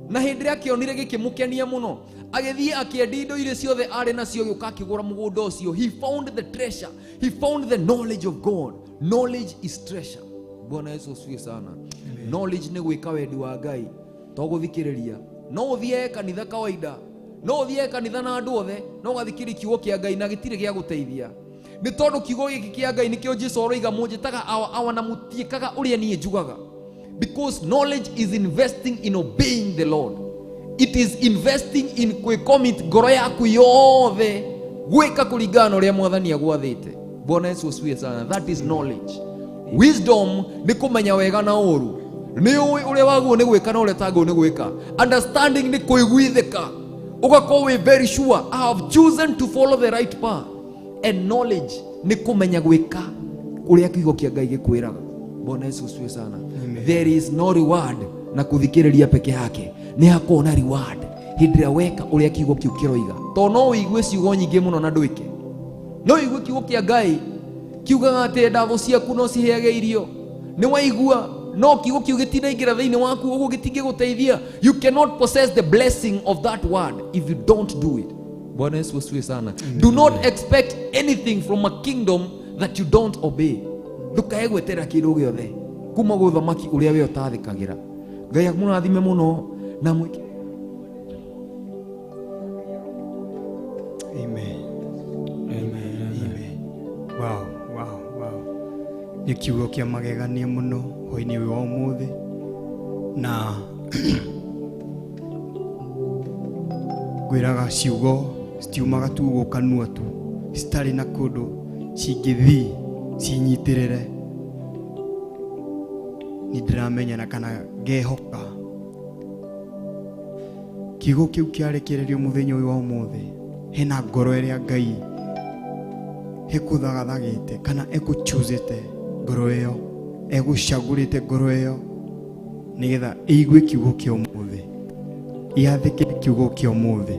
na hĩndĩ ĩrĩa akĩonire gĩkĩmũkenia mũno, agĩthiĩ akĩendia indo iria ciothe arĩ nacio, agĩũka akĩgũra mũgũnda ũcio. He found the treasure. He found the knowledge of God. Knowledge is treasure. Bwana Yesu asifiwe sana. Knowledge nĩ gwĩka wendi wa Ngai, to gũthikĩrĩria. No ũthiĩ kanitha kawaida, no ũthiĩ kanitha na andũ othe, no ũgathikĩrĩria kiugo kĩa Ngai na gĩtirĩ gĩa gũteithia. Nĩ tondũ kiugo gĩkĩ kĩa Ngai nĩkĩo Jesũ aroiga, mũnjĩtaga awa awa na mũtiĩkaga ũrĩa niĩ njugaga. Because knowledge is investing in obeying the Lord. It is investing in kwĩcommit ngoro yaku yothe gwĩka kũringana na ũrĩa mwathani agwathĩte. Bwana Yesu asifiwe sana. That is knowledge. Wisdom nĩ kũmenya wega na ũru, nĩ ũĩ ũrĩa wagĩrĩirwo nĩ gwĩka na ũrĩa ũtagĩrĩirwo nĩ gwĩka. Understanding nĩ kũiguithĩka, ũgakorwo wĩ very sure, I have chosen to follow the right path. And knowledge nĩ kũmenya gwĩka ũrĩa kiugo kĩa Ngai gĩkwĩraga. Bwana Yesu asifiwe sana. There is no reward na kũthikĩrĩria peke yake, nĩ hakoragwo na reward hĩndĩ ĩrĩa weka ũrĩa kiugo kĩu kĩroiga. Tondũ no ũigue ciugo nyingĩ mũno na ndwĩke. No ũigue kiugo kĩa Ngai kiugaga atĩ ndathũ ciaku no ciheage irio, nĩ waigua, no kiugo kĩu gĩtinaingĩra thĩinĩ waku, ũguo gĩtingĩgũteithia. You cannot possess the blessing of that word if you don't do it. Bwana Yesu asifiwe sana. Do not expect anything from a kingdom that you don't obey. Ndũkae gweterera kĩndũ gĩothe kuma gwĩ ũthamaki ũrĩa we ũtathĩkagĩra. Ngai amũrathime mũno na mwĩke. Amen. Amen. Amen. Wow, wow, wow. Nĩ kiugo kĩa magegania mũno hwaĩ-inĩ ũyũ wa ũmũthĩ, na ngwĩraga ciugo citiumaga tu ũguo kanua tu, citarĩ na kũndũ cingĩthiĩ cinyitĩrĩre. Nĩ ndĩramenya na kana ngehoka kiugo kĩu kĩarekererio mũthenya ũyũ wa ũmũthĩ, hena ngoro ĩrĩa Ngai ĩkũthagathagĩte kana ĩkũchuzĩte ngoro ĩyo, ĩgũcagũrĩte ngoro ĩyo nĩgetha ĩigue kiugo kĩa ũmũthĩ, yathĩkĩre kiugo kĩa ũmũthĩ.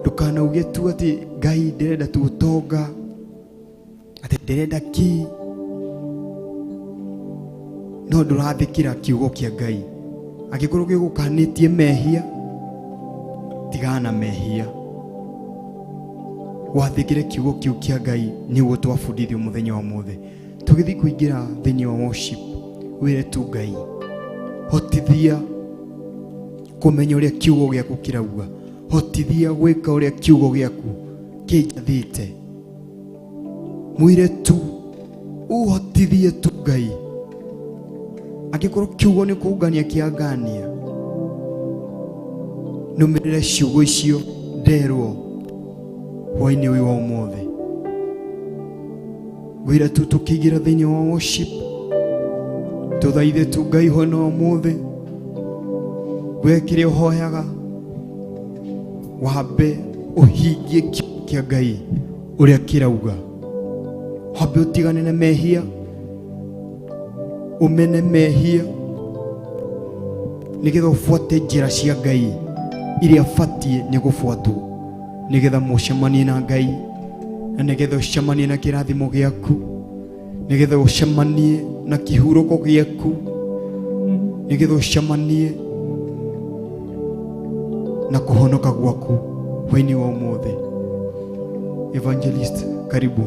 Ndũkanauge tu atĩ Ngai ndĩrenda tu ũtonga, atĩ ndĩrenda kĩ, no ndũrathĩkĩra kiugo kĩa Ngai. Angĩkorwo gĩgũkanĩtie mehia, tigana na mehia, wathĩkĩre kiugo kĩu kĩa Ngai. Nĩguo twabundithio mũthenya wa ũmũthĩ. Tũgĩthiĩ kũingĩra thĩinĩ wa worship, wĩre tu Ngai, hotithia kũmenya ũrĩa kiugo gĩaku kĩrauga, hotithia gwĩka ũrĩa kiugo gĩaku kĩnjathĩte. Mwĩre tu Ũhotithie tu Ngai, angĩkorwo kiugo nĩ kũngania kĩangania, nũmĩrĩre ciugo icio nderwo hwainĩ ũyũ wa ũmũthĩ. Ngwĩra tu tũkĩingĩra thĩinĩ wa worship, tũthaithe tu Ngai hwainĩ wa ũmũthĩ. We kĩrĩa ũhoyaga, wambe ũhingie kiugo kĩa Ngai ũrĩa kĩrauga, wambe ũtigane na mehia, ũmene mehia, nĩgetha ũbuate njĩra cia Ngai iria batiĩ nĩ gũbuatwo, nĩgetha mũcemanie na Ngai, na nĩgetha ũcemanie na kĩrathimo gĩaku, nĩgetha ũcemanie na kĩhurũko gĩaku, nĩgetha ũcemanie na kũhonoka gwaku hwainĩ wa ũmũthĩ. Evangelist, karibu.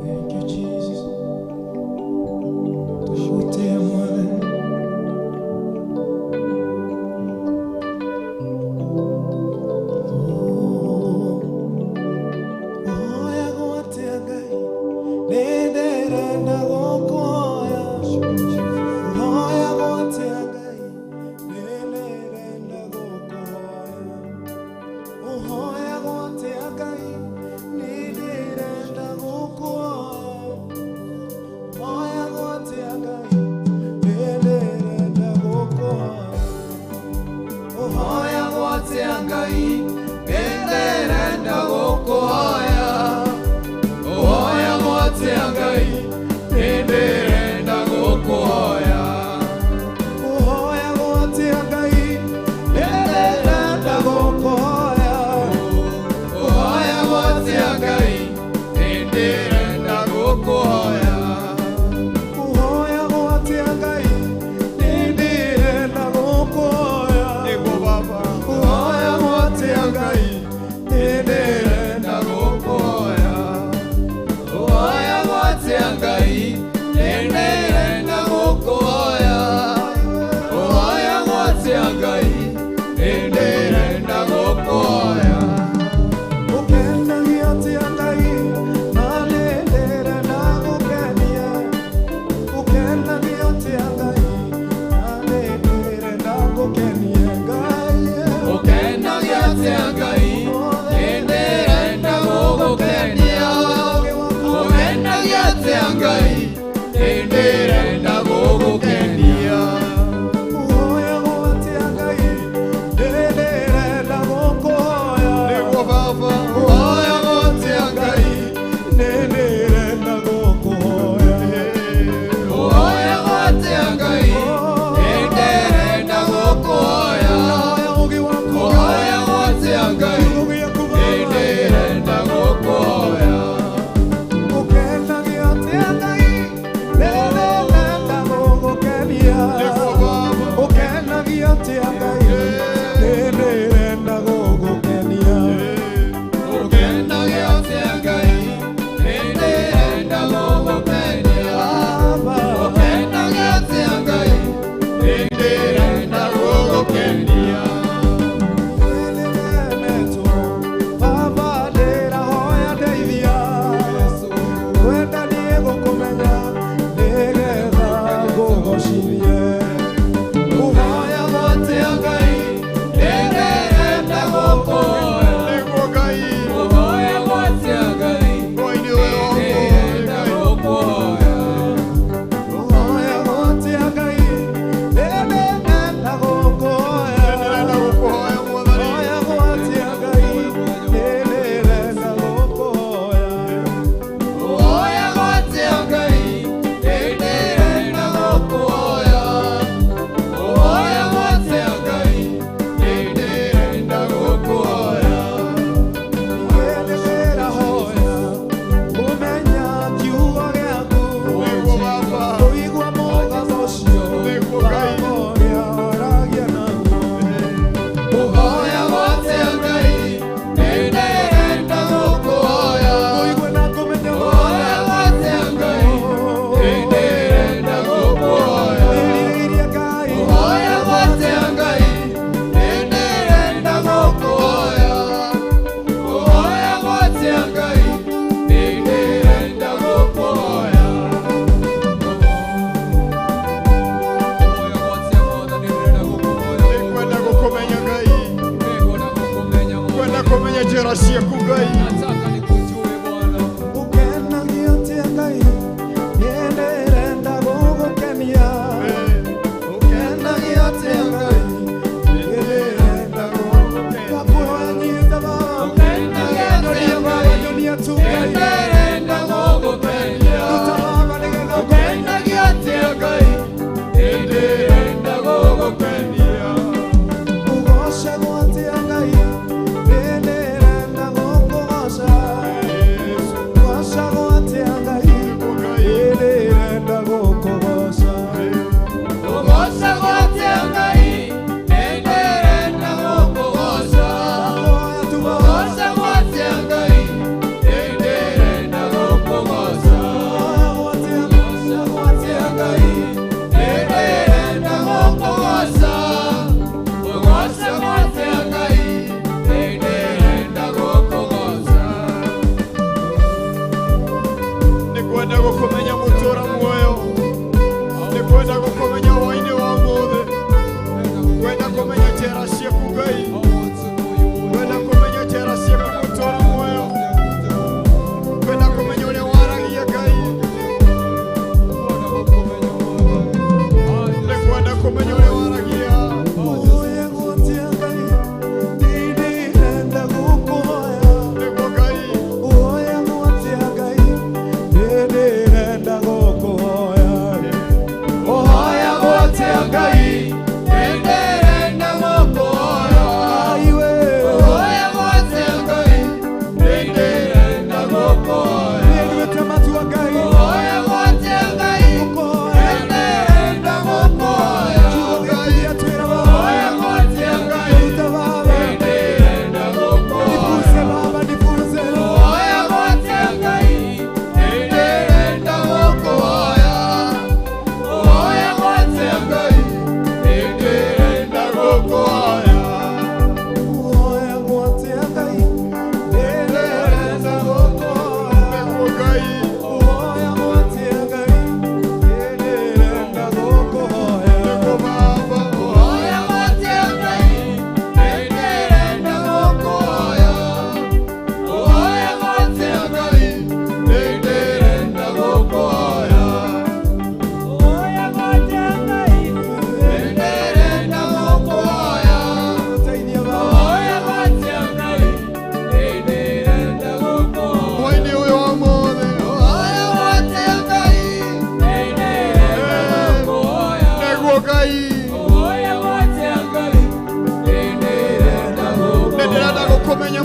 Thank you, Jesus. Tushute Mwana. Oh, oya gwatia Ngai, nĩndĩrenda gũkũhoya. Oya gwatia Ngai, nĩndĩrenda gũkũhoya. Oya gwatia Ngai, nĩndĩrenda.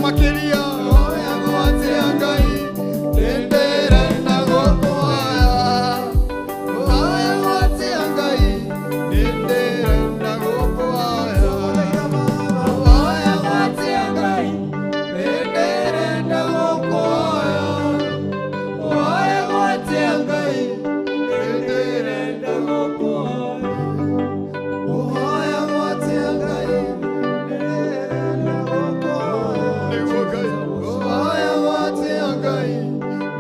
makĩria. Hoyagwo atĩa Ngai, nĩndĩrenda gũkũhoya. Hoyagwo atĩa Ngai, nĩndĩrenda gũkũhoya. Hoyagwo atĩa Ngai, nĩndĩrenda gũkũhoya. Hoyagwo atĩa Ngai, nĩndĩrenda gũkũhoya. Hoyagwo atĩa Ngai, nĩndĩrenda gũkũhoya. Nĩguo Ngai. Hoyagwo atĩa Ngai,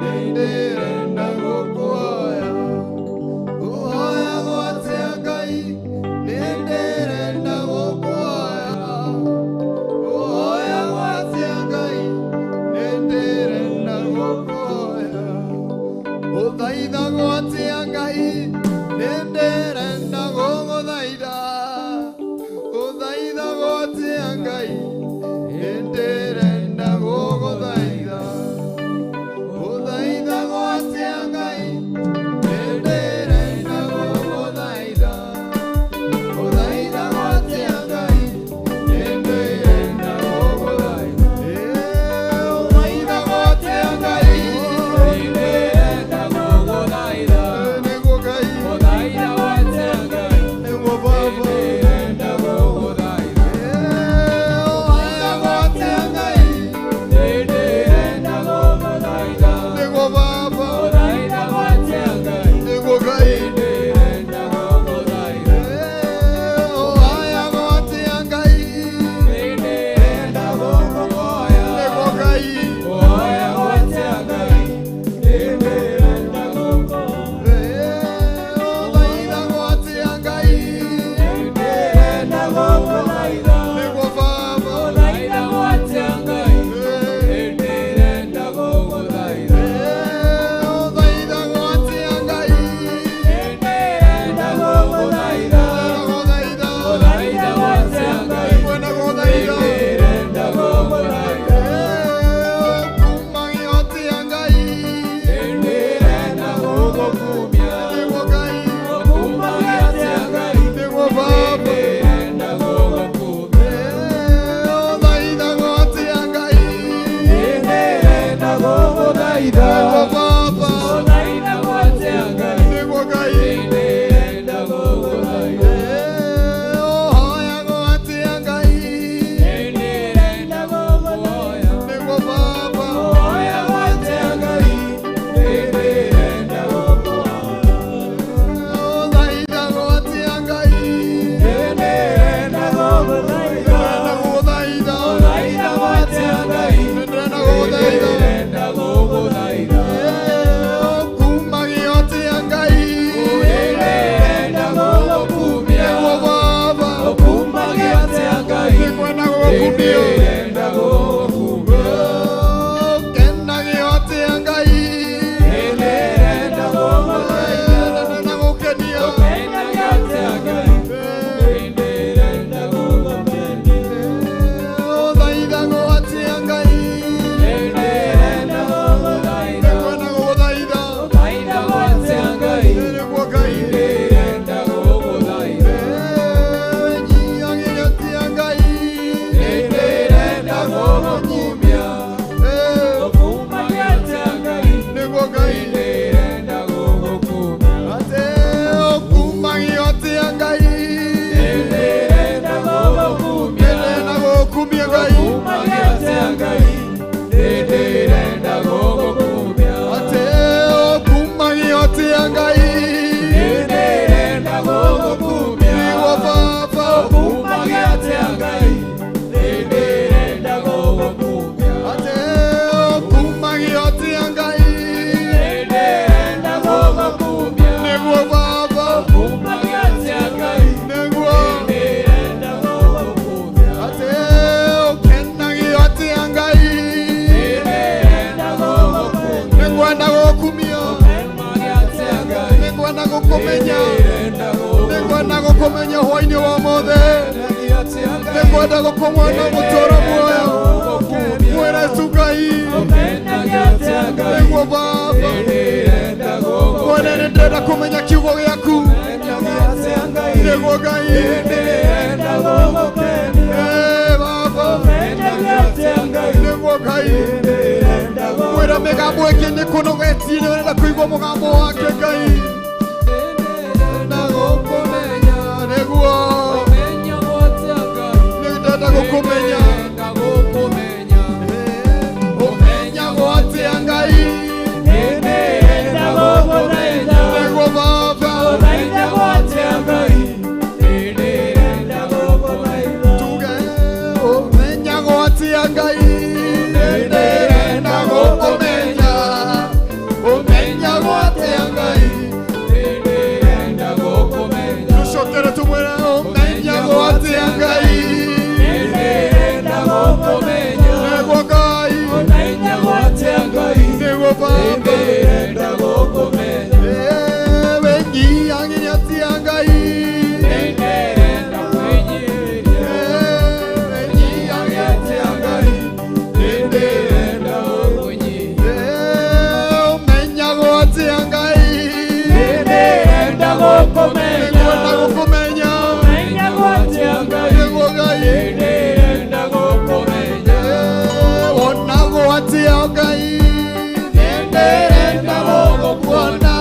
nĩndĩrenda gũkũhoya. Hoyagwo atĩa Ngai, nĩndĩrenda gũkũhoya. Hoyagwo atĩa Ngai, nĩndĩrenda gũkũhoya. Ũthaithagwo atĩa Ngai, nĩndĩrenda gũgũthaitha. Ũthaithagwo atĩa Ngai, nĩndĩrenda gũgũthaitha. Ũthaithagwo atĩa Ngai, nĩndĩrenda gũgũthaitha. Ũthaithagwo atĩa Ngai, nĩndĩrenda gũgũthaitha. Ũthaithagwo atĩa Ngai, Nĩndĩrenda gũgũthaitha. nĩguo Ngai, Ũthaithagwo atĩa Ngai, nĩguo Baba. nĩndĩrenda gũgũthaitha. Ũthaithagwo atĩa Ngai, Nĩndĩrenda gũgũthaitha. nĩguo Baba, Ũthaithagwo atĩa Ngai, nĩguo Ngai. nĩndĩrenda gũgũthaitha. Ũthaithagwo atĩa Ngai, Nĩndĩrenda gũkũhoya. nĩguo Ngai. Ũhoyagwo atĩa Ngai, nĩndĩrenda gũkũhoya. Ũthaithagwo atĩa Ngai, Nĩndĩrenda gũgũthaitha. nĩguo Baba. Ũthaithagwo atĩa Ngai, nĩndĩrenda gũgũthaitha. Ũthaithagwo atĩa Ngai, Nĩndĩrenda gũgũthaitha. gũthaitha, Ũthaithagwo atĩa Ngai, kwenda gũthaitha. nĩndĩrenda gũgũthaitha. Kumagio atĩa Ngai, Nĩndĩrenda gũgũkumia. nĩguo Ngai, Ũkumagia atĩa Ngai, nĩguo Baba. nĩndĩrenda gũgũkumia. Ũthaithagwo atĩa Ngai, Nĩndĩrenda gũgũthaitha. nĩguo Baba, Ũthaithagwo atĩa Ngai, nĩguo Ngai. nĩndĩrenda gũgũthaitha. Ũhoyagwo atĩa Ngai, Nĩndĩrenda gũkũhoya. nĩguo Baba. Ũhoyagwo atĩa Ngai, nĩndĩrenda gũkũhoya. Ũthaithagwo atĩa Ngai, Nĩndĩrenda gũgũthaitha. ndĩrenda gũgũthaitha, Ũthaithagwo atĩa Ngai, ndĩrenda gũgũthaitha. nĩndĩrenda gũgũthaitha. Kumagio atĩa Ngai, Nĩndĩrenda gũgũkumia. nĩguo Baba, Ũkumagia atĩa Ngai, nĩngwenda gũgũkumia. nĩndĩrenda gũgũkumia. Kenagio atĩa Ngai, Nĩndĩrenda gũgũthaitha. ndĩrenda gũkenia. Ũkenagia atĩa Ngai, nĩndĩrenda gũgũkenia. Ũthaithagwo atĩa Ngai, Nĩndĩrenda gũgũthaitha. nĩngwenda gũgũthaitha, Ũthaithagwo atĩa Ngai, nĩguo Ngai. nĩndĩrenda gũgũthaitha. Nyiagĩrio atĩa Ngai, Nĩndĩrenda gũgũkumia. Ũkumagia atĩa Ngai, nĩguo Ngai. nĩndĩrenda gũgũkumia. Atĩ ũkumagio atĩa Ngai, Nĩndĩrenda gũgũkumia. ndĩrenda gũgũkumia Ngai. Ũkumagia atĩa Ngai, nĩndĩrenda gũgũkumia. Atĩ ũkumagio atĩa Ngai, Nĩndĩrenda gũgũkumia. nĩguo Baba. Ũkumagia atĩa Ngai, nĩndĩrenda gũgũkumia. Atĩ ũkumagio atĩa Ngai, Nĩndĩrenda gũgũkumia. nĩguo Baba, Ũkumagia atĩa Ngai, nĩguo. nĩndĩrenda gũgũkumia. Atĩ ũkenagio atĩa Ngai, Nĩndĩrenda gũgũkumia. nĩngwenda gũgũkumia, Ũkumagia atĩa Ngai, nĩngwenda gũkũmenya, nĩndĩrenda gũgũkumia. nĩngwenda gũkũmenya hwainĩ wa ũmũthĩ, nĩngwenda gũkũmwona mũtũũro muoyo, mwĩre tu Ngai, nĩguo Baba, mwene nĩndĩrenda kũmenya kiugo gĩaku, nĩguo Ngai. Eh, Baba. Nĩguo Ngai. Mwĩra mĩgambo ĩngĩ nĩ kũnogetie, nĩ ũrenda kũigua mũgambo wake Ngai. Nĩguo nĩndenda gũkũmenya. Ũmenyagwo atĩa Ngai? Nĩguo Baba. Tuge ũmenyagwo atĩa Ngai? Nĩndĩrenda gũkũmenya. Ũmenyagwo atĩa Ngai? Tũcokere tũmwĩre ũmenyagwo atĩa Ngai? Nĩguo Ngai. Nĩguo Baba. Wĩnyihagia atĩa Ngai? Wĩnyihagia atĩa Ngai? Ũmenyagwo atĩa Ngai? Nĩngwenda gũkũmenya. Nĩguo Ngai. Wonagwo atĩa Ngai? Nĩndĩrenda gũgũkuona.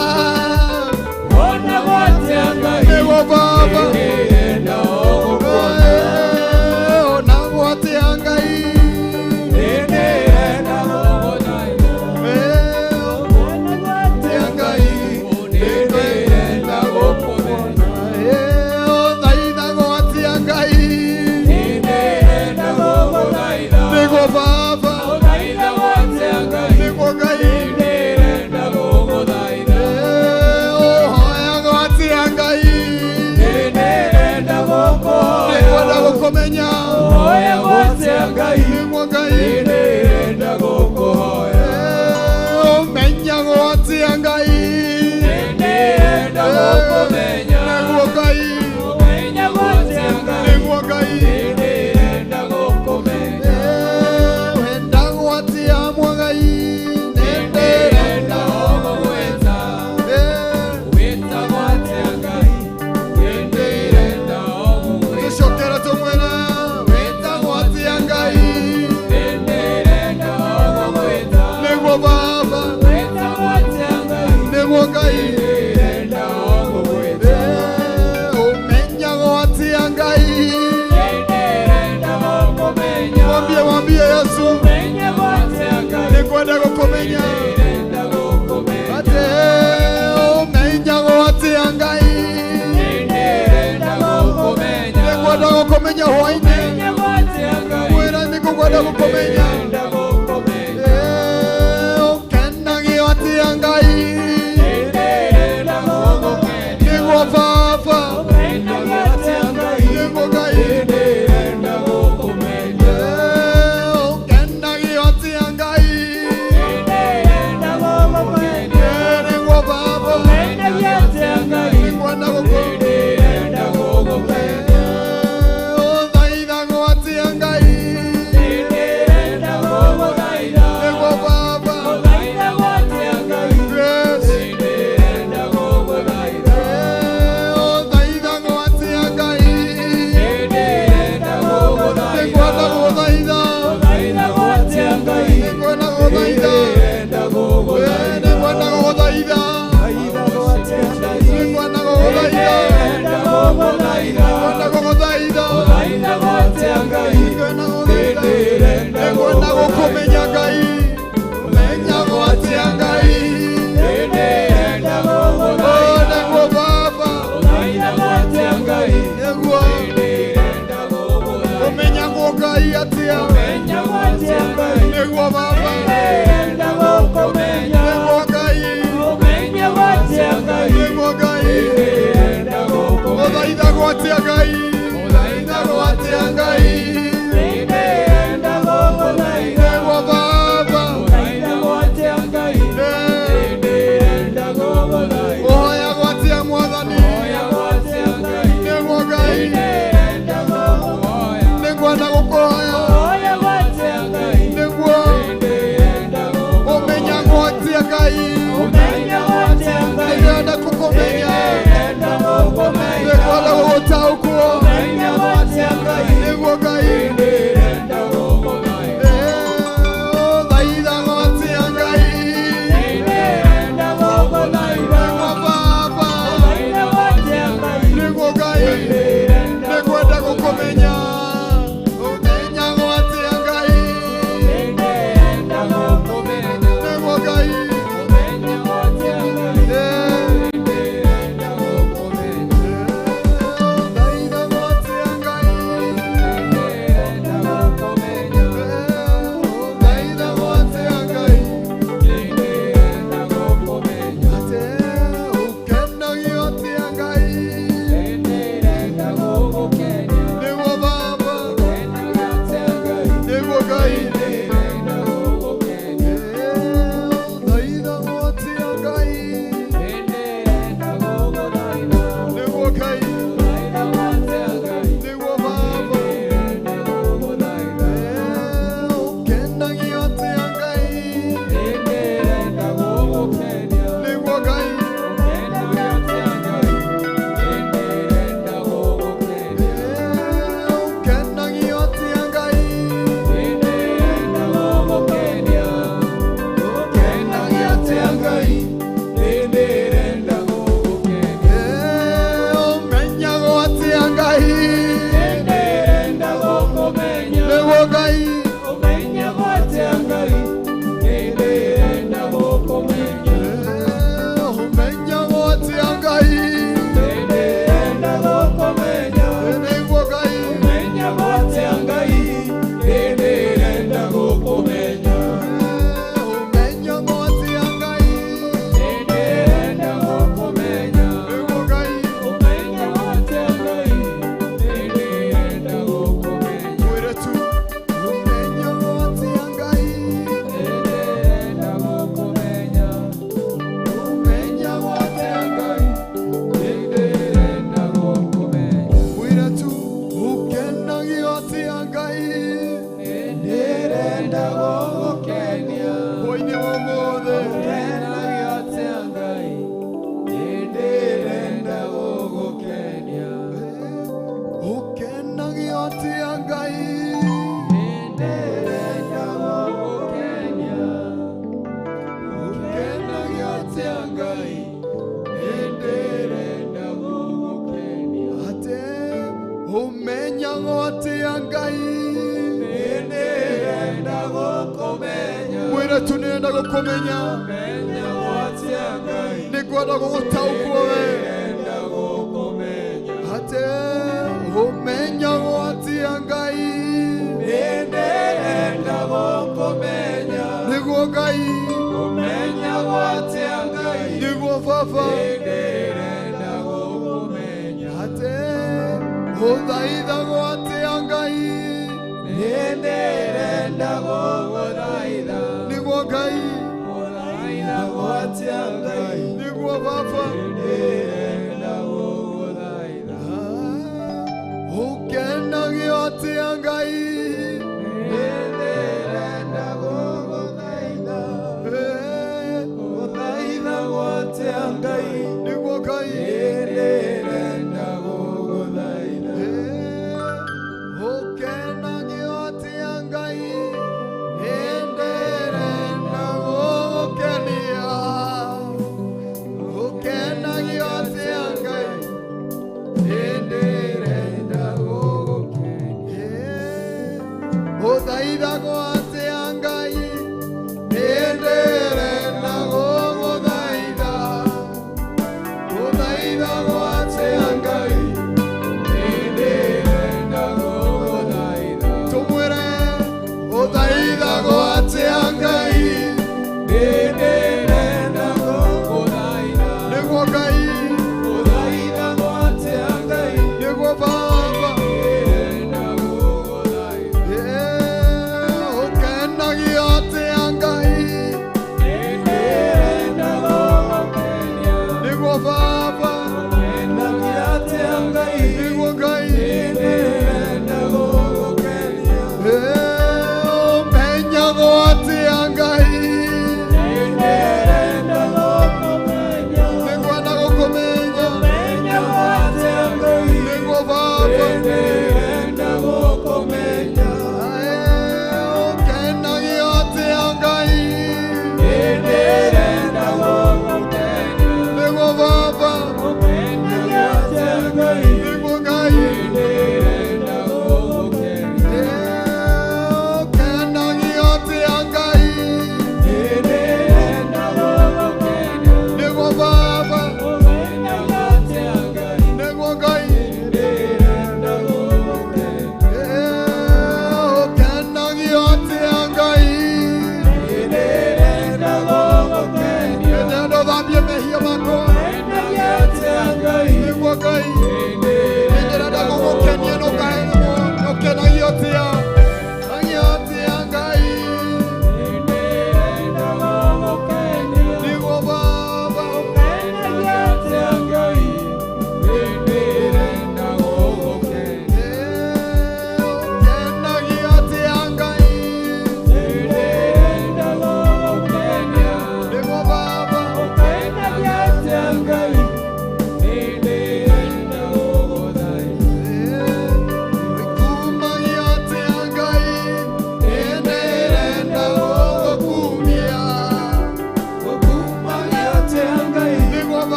Nĩguo Baba. Wonagwo atĩa Ngai? Atĩa Ngai? Nĩndĩrenda gũkũmenya. Ũthaithagwo atĩa Ngai? Nĩguo Baba. Nĩguo Ngai. Ũhoyagwo atĩa Ngai? Nĩngwenda gũkũmenya. Nĩguo Ngai. Ũmenyagwo atĩa Ngai? Nĩguo Ngai. Nĩguo Ngai. Wendagwo atĩa Mwagai? Nĩndĩrenda. Tũcokere tũmwĩre wĩtagwo atĩa Ngai? Nĩguo Baba. Nĩguo Ngai. Ũmenyagwo atĩa Ngai? Mwambie, mwambie Yesu, nĩngwenda gũkũmenya. Atĩ ũmenyagwo atĩa Ngai? Nĩngwenda gũkũmenya hwainĩ. Mwĩra nĩngũkwenda gũkũmenya. Ũkenagio atĩa Ngai? Nĩguo Baba. Nĩguo Ngai. Ũkenagio atĩa Ngai? Nĩguo Baba. Nĩngwenda gũkũmenya. Ũthaithagwo atĩa Ngai? Nĩguo Baba. Yes. Ũthaithagwo atĩa Ngai? Nĩngwenda gũthaitha. Nĩngwenda gũthaitha. Nĩngwenda gũthaitha. Nĩngwenda gũthaitha. Nĩngwenda gũthaitha. Nĩngwenda gũthaitha. Nĩngwenda gũkũmenya Ngai. Ũmenyagwo atĩa Ngai? Oh, nĩguo Baba. Nĩguo ũmenyagwo Ngai atĩa? Nĩguo Baba. Nĩguo Ngai. Nĩguo Ngai. Ũthaithagwo atĩa Ngai? Ũthaithagwo atĩa Ngai? Nĩguo Baba. Ũhoyagwo atĩa Mwathani? Nĩguo Ngai. Nĩngwenda gũkũhoya. Nĩguo. atĩa Ngai? Nĩndĩrenda gũgũkenia. Ũkenagio atĩa Ngai? Nĩndĩrenda gũgũkenia. Atĩ ũmenyagwo atĩa Ngai? Nĩndĩrenda gũkũmenya. Mwĩre tu nĩrenda gũkũmenya. Ũmenyagwo atĩa Ngai? Nĩngwenda gũgũtaũkwo we. Nĩndĩrenda gũkũmenya. Atĩ ũmenyagwo atĩa Ngai? Nĩndĩrenda gũkũmenya. Nĩguo Ngai, Ũmenyagwo atĩa Ngai? nĩguo Baba. Nĩndĩrenda gũkũmenya. Atĩ ũthaithagwo atĩa Ngai? Nĩndĩrenda gũgũthaitha. Nĩguo Ngai, Gũthaithagwo atĩa Ngai? nĩguo Baba. Nĩndĩrenda gũgũthaitha. Ũkenagio atĩa Ngai? Nĩndĩrenda gũgũthaitha. Gũthaithagwo atĩa Ngai? Nĩguo Ngai. Nĩndĩrenda gũgũthaitha. Ũkenagio atĩa Ngai? Nĩndĩrenda gũgũkenia. Ũkenagio atĩa Ngai? Nĩndĩrenda gũgũkenia. Ũthaithagwo atĩa Ngai? Nĩndĩrenda gũgũthaitha. Ũthaithagwo atĩa Ngai? Nĩndĩrenda gũgũthaitha. Tumwĩre ũthaithagwo atĩa Ngai? Nĩndĩrenda gũgũthaitha. Nĩguo Ngai, Gũthaithagwo atĩa Ngai? nĩguo Baba. Nĩndĩrenda gũgũthaitha. Ũkenagio atĩa Ngai? Nĩndĩrenda gũgũkenia. Nĩguo Baba, Ũkenagio atĩa Ngai? nĩguo Ngai. Nĩndĩrenda gũgũkenia. Ũmenyagwo atĩa Ngai? Nĩndĩrenda gũkũmenya. Nĩngwenda gũkũmenya. Ũmenyagwo atĩa Ngai? Nĩguo Baba. Nĩndĩrenda gũkũmenya. Ũkenagio atĩa Ngai? Nĩndĩrenda gũgũkenia. Nĩguo Baba, Ũkenagio atĩa Ngai? nĩguo Ngai. Nĩndĩrenda gũgũkenia. Ũkenagio atĩa Ngai? Nĩndĩrenda gũgũkenia. Nĩguo Baba, Ũmenyaga atĩa Ngai? nĩguo Ngai. Nĩndĩrenda gũgũkenia.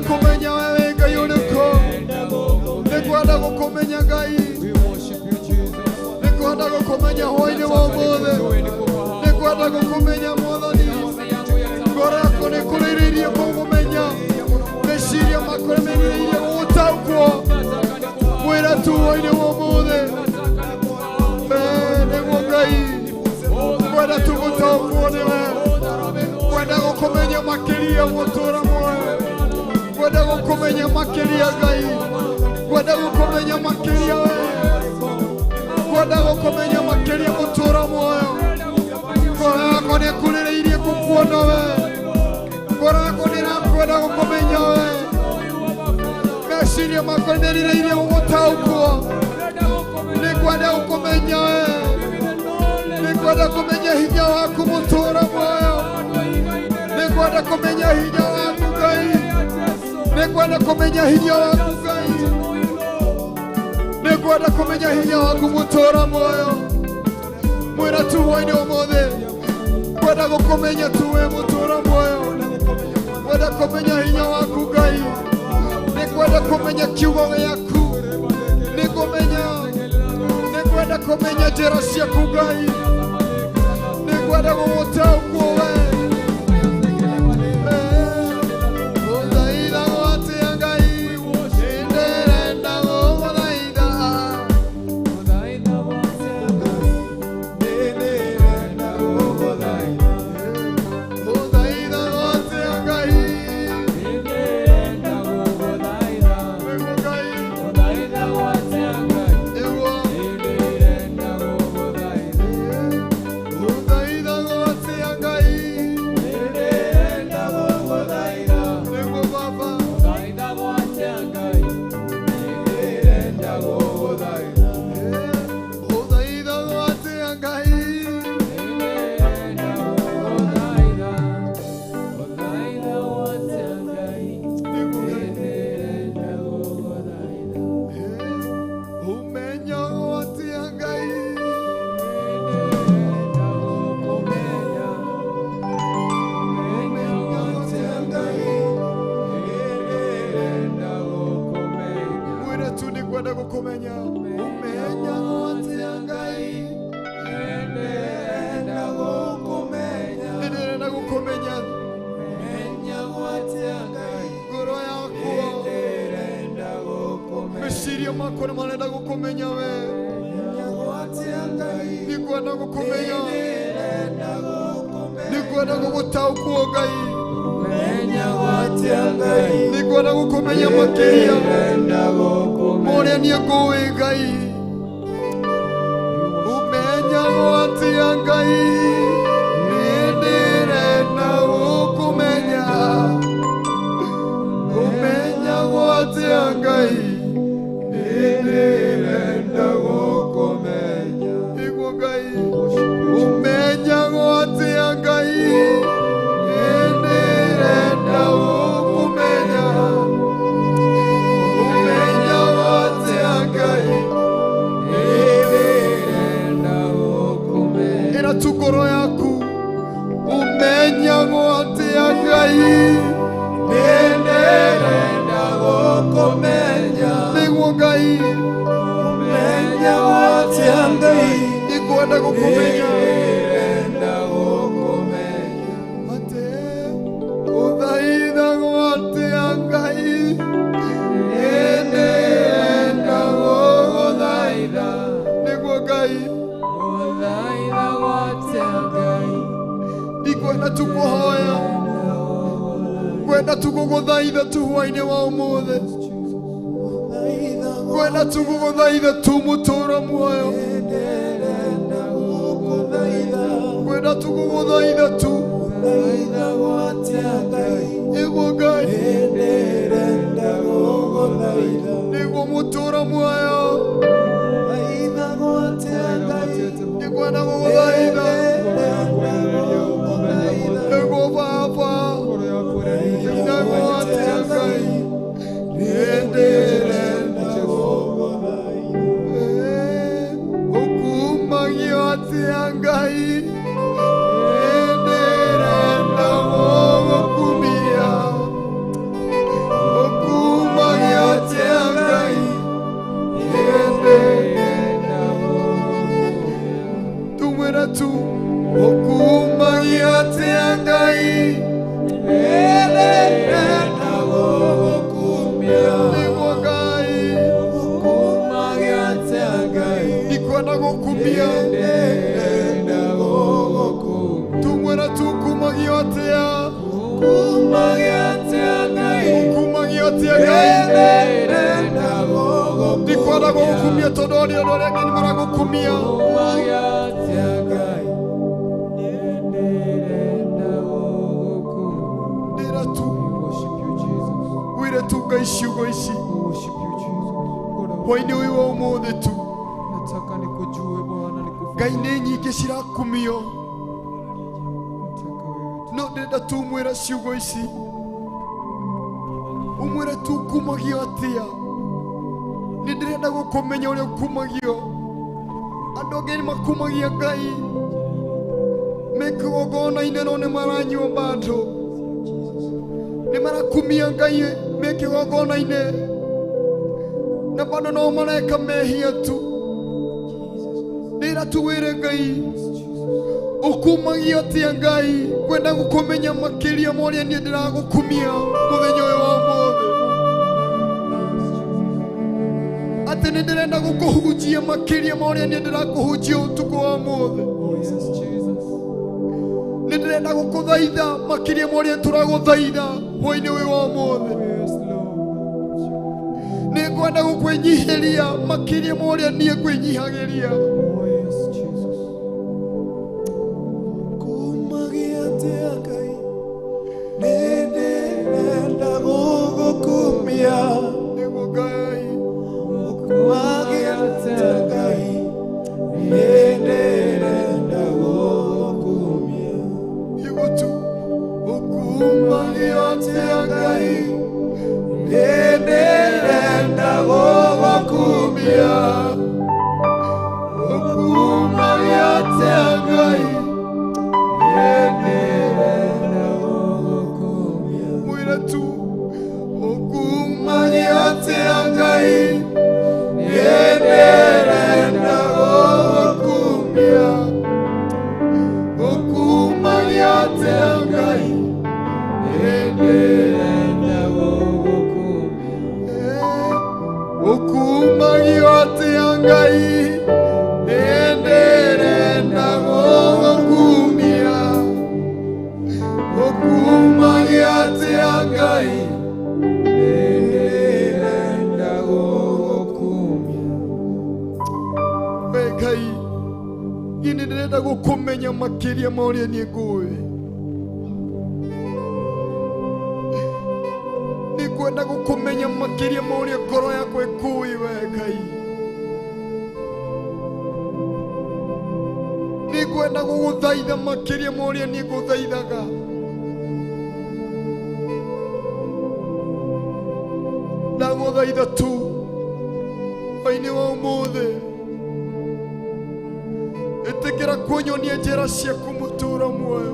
gũkũmenya wewe Ngai ũrĩkũ. Nĩngwenda gũkũmenya Ngai. Nĩngwenda gũkũmenya hwaĩ-inĩ wa ũmũthĩ. Nĩngwenda gũkũmenya Mwathani. Ngoro yakwa nĩkũrĩrĩirie kũgũmenya. Meciria makwa nĩmerĩrĩirie gũgũtaũkwo. Mwĩra tu hwaĩ-inĩ wa ũmũthĩ. Nĩguo Ngai. Ngwenda tu gũtaũkwo nĩwe. Ngwenda gũkũmenya makĩria mũtũũra muoyo. Ngwenda gũkũmenya makĩria Ngai. Ngwenda gũkũmenya makĩria we. Ngwenda gũkũmenya makĩria mũtũũra muoyo. Ngoro yakwa nĩĩkũrĩrĩirie gũkuona we. Ngoro yakwa nĩĩrakwenda gũkũmenya we. Meciria makwa nĩmerirĩirie gũgũtaũkwo. Nĩngwenda gũkũmenya we. Nĩngwenda kũmenya hinya waku mũtũũra muoyo. Nĩngwenda kũmenya hinya waku Ngai. Nĩngwenda kũmenya hinya waku Ngai. Nĩngwenda kũmenya hinya waku mũtũũra muoyo. Mwĩra tu hwaĩ-inĩ ũmũthĩ. Ngwenda gũkũmenya tu we mũtũũra muoyo. Ngwenda kũmenya hinya waku Ngai. Nĩngwenda kũmenya kiugo gĩaku. Nĩngũmenya. Nĩngwenda kũmenya njĩra ciaku Ngai. Nĩngwenda gũgũtaũkwo we. Gũthaitha atĩa Ngai. Nĩndĩrenda gũgũthaitha. Gũthaitha atĩa Ngai. Nĩguo Ngai. Nĩguo. Gũthaitha atĩa Ngai. Nĩguo Baba. Gũthaitha atĩa Ngai. Nĩguo Ngai. Ũmenyo atĩa Ngai. Ũmenyo atĩa Ngai. Mwĩre tu nĩngwenda gũkũmenya. Ũmenyo atĩa Ngai. Nĩndĩrenda gũkũmenya. Ngoro yakwa. Meciria makwa nĩmarenda gũkũmenya we. Nĩngwenda gũkũmenya. Nĩngwenda gũgũtaũkwo Ngai. Nĩngwenda gũkũmenya makĩria. Mũrĩa niĩ ngũĩ Ngai. Ũmenyo atĩa Ngai. Nĩndĩrenda gũkũmenya. Ũmenyo atĩa Ngai. Nĩndĩrenda gũkũmenya. Nĩguo Ngai. Ũmenyo atĩa Ngai. Nĩndĩrenda gũkũmenya. Ũmenyo atĩa Ngai. Ĩra tu ngoro yaku. Ũmenyo atĩa Ngai. Nĩndĩrenda gũkũmenya. Nĩguo Ngai. Nĩngwenda gũkũmenya. Atĩ ũthaithagwo atĩa Ngai. Nĩndĩrenda gũgũthaitha. Nĩguo Ngai. Ndikwenda tu kũhoya. Ngwenda tu gũgũthaitha tu hwaĩ-inĩ wa ũmũthĩ. Ngwenda tu gũgũthaitha tu mũtũũra muoyo. Ngwenda tu gũgũthaitha tu. Nĩguo Ngai. Nĩguo mũtũũra muoyo. Nĩngwenda gũgũthaitha. Nĩguo Baba. Nĩguo atĩa Ngai. Nĩndĩrenda Ũkumagio atĩa Ngai. Nĩndĩrenda gũgũkumia. Tumwĩre tu ũkumagia atĩa Ngai. Nĩndĩrenda gũgũkumia. Nĩguo Ngai. Ũkumagia atĩa Ngai. Ndikwenda gũkumia. Nĩndĩrenda gũgũkumia. Tumwĩre tu ũkumagio atĩa. Ũkumagia atĩa Ngai. Ũkumagio atĩa Ngai. Nĩndĩrenda gũgũkumia. Ndikwenda gũgũkumia tondũ andũ arĩa angĩ nĩ maragũkumia. Ũkumagia atĩa Ngai. Nĩndĩrenda gũgũkumia. Ndĩra tu We worship you, Jesus. wĩre tu Ngai ciugo ici. We worship you, Jesus. Bwana, Hwainĩ ũyũ wa ũmũthĩ tu. nataka nikujue Bwana, nikufahamu. Ngai nĩ nyingĩ cirakumio. Nataka wewe tu. No ndĩrenda tu mwĩre ciugo ici. Ũmwĩre tu ũkumagio atĩa. Nĩ ndĩrenda gũkũmenya ũrĩa ũkumagio. Andũ angĩ nĩ makumagia Ngai me kĩgongona-inĩ no nĩ maranyua bado. Nĩ marakumia Ngai me kĩgongona-inĩ na bado no mareka mehia tu. Ndĩra tu wĩre Ngai ũkumagia atĩa Ngai. Ngwenda gũkũmenya makĩria ma ũrĩa niĩ ndĩragũkumia mũthenya ũyũ wa ũmũthĩ. Atĩ nĩ ndĩrenda gũkũhunjia makĩria ma ũrĩa niĩ ndĩrakũhunjia ũtukũ wa ũmũthĩ. Oh, yes, Jesus. Nĩ ndĩrenda gũkũthaitha makĩria ma ũrĩa tũragũthaitha hwainĩ ũyũ wa ũmũthĩ. Oh, yes, Lord. Nĩ ngwenda gũkwĩnyihĩria makĩria ma ũrĩa niĩ ngwĩnyihagĩria. Oh, yes, Jesus. Kumagia atĩa Ngai. Nĩndĩrenda gũgũkumia. Nĩguo Ngai. Ũkumagia atĩa Ngai. Nĩndĩrenda gũgũkumia. Nĩguo tu. Ũkumagia atĩa Ngai. Nĩndĩrenda gũgũkumia. Ũkumagia atĩa Ngai. Nĩndĩrenda gũgũkumia. Mwĩre tu. Ũkumagia atĩa Ngai. Nĩndĩrenda gũgũkumia. Ũkumagia atĩa Ngai. Nĩndĩrenda Gũgũkumia. Ũkumagio atĩa Ngai. Nĩndĩrenda gũgũkumia. Ũkumagio atĩa Ngai. Nĩndĩrenda gũgũkumia. We Ngai, niĩ nĩ ndĩrenda gũkũmenya makĩria ma ũrĩa niĩ ngũĩ. Nĩ ngwenda gũkũmenya makĩria ma ũrĩa ngoro yakwa ĩkũĩ we Ngai. Nĩ ngwenda gũgũthaitha makĩria ma ũrĩa niĩ ngũthaithaga. Ndagũthaitha tu hwainĩ wa ũmũthĩ. Ĩtĩkĩra kũnyonia njĩra ciaku mũtũũra muoyo.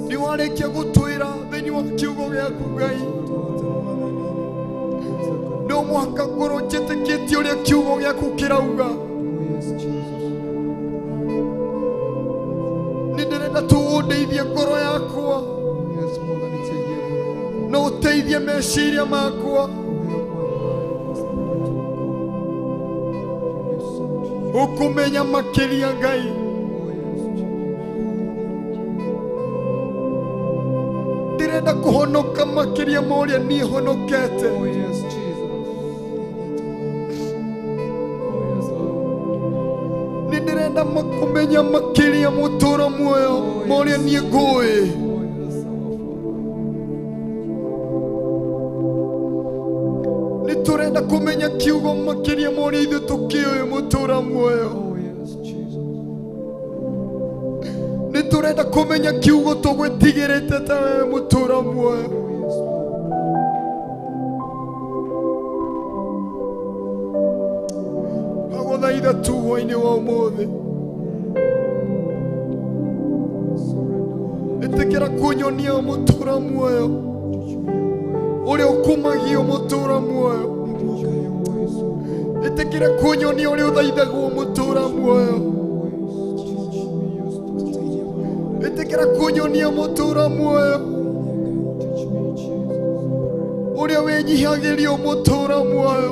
Nĩ warĩkia gũtwĩra thĩinĩ wa kiugo gĩaku Ngai. No mũhaka ngorwo njĩtĩkĩtie ũrĩa kiugo gĩaku kĩrauga. Oh, yes, Jesus. Nĩ ndĩrenda tu ũndeithie ngoro yakwa. Oh, yes, Mwathani, teithia ngoro yakwa. Na ũteithie meciria makwa. Oh, help my mind, my spirit, oh God. To listen to you. Ũkũmenya makĩria Ngai. Oh, yes, Jesus. Ndĩrenda kũhonoka makĩria ma ũrĩa niĩ honokete. Oh, yes, Jesus. Oh, yes, Lord. Nĩ ndĩrenda kũmenya makĩria mũtũũro muoyo ma ũrĩa niĩ ngũĩ. Oh, yes, our Father. Nĩ tũrenda kũmenya kiugo makĩria ma ũrĩa ithuĩ tũkĩũĩ mũtũũra muoyo. Oh, yes, Jesus. Nĩ tũrenda kũmenya kiugo tũgwĩtigĩrĩte ta wewe mũtũũra muoyo. Oh, yes, Lord. Ndagũthaitha tu hwainĩ wa ũmũthĩ. Surrender all. Ĩtĩkĩra kũnyonia mũtũũra muoyo Teach me your way. ũrĩa ũkumagio mũtũũra muoyo. Teach me your ways, oh God. Ĩtĩkĩra kũnyonia ũrĩa ũthaithagwo mũtũra muoyo. Ĩtĩkĩra kũnyonia mũtũra muoyo. Ũrĩa wĩnyihagĩrio mũtũra muoyo.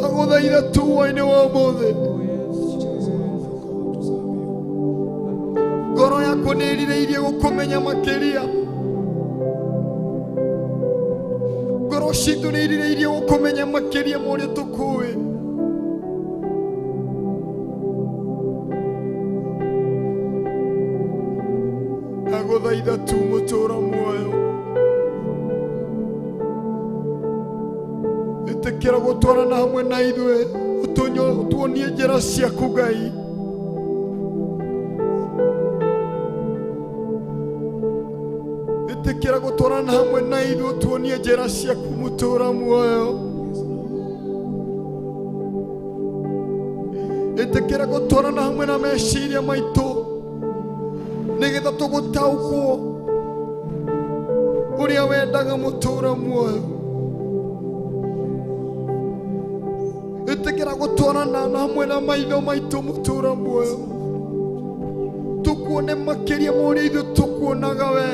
Agũthaitha tu hwaĩ-inĩ wa ũmũthĩ. Ngoro yakwa nĩ ĩrirĩirie gũkũmenya makĩria. Ngoro citũ nĩ irirĩirie gũkũmenya makĩria ma ũrĩa tũkũĩ. Agũthaitha tu mũtũra muoyo. Ĩtĩkĩra gũtwarana hamwe na ithuĩ, ũtuonie njĩra ciaku Ngai. Ĩtĩkĩra gũtwarana hamwe na ithuĩ, ũtuonie njĩra ciaku mũtũra muoyo. Ĩtĩkĩra gũtwarana hamwe na meciria maitũ nĩgetha tũgũtaũkwo ũrĩa wendaga mũtũra muoyo. Ĩtĩkĩra gũtwarana na hamwe na maitho maitũ mũtũra muoyo, tũkuone makĩria ma ũrĩa ithuĩ tũkuonaga we.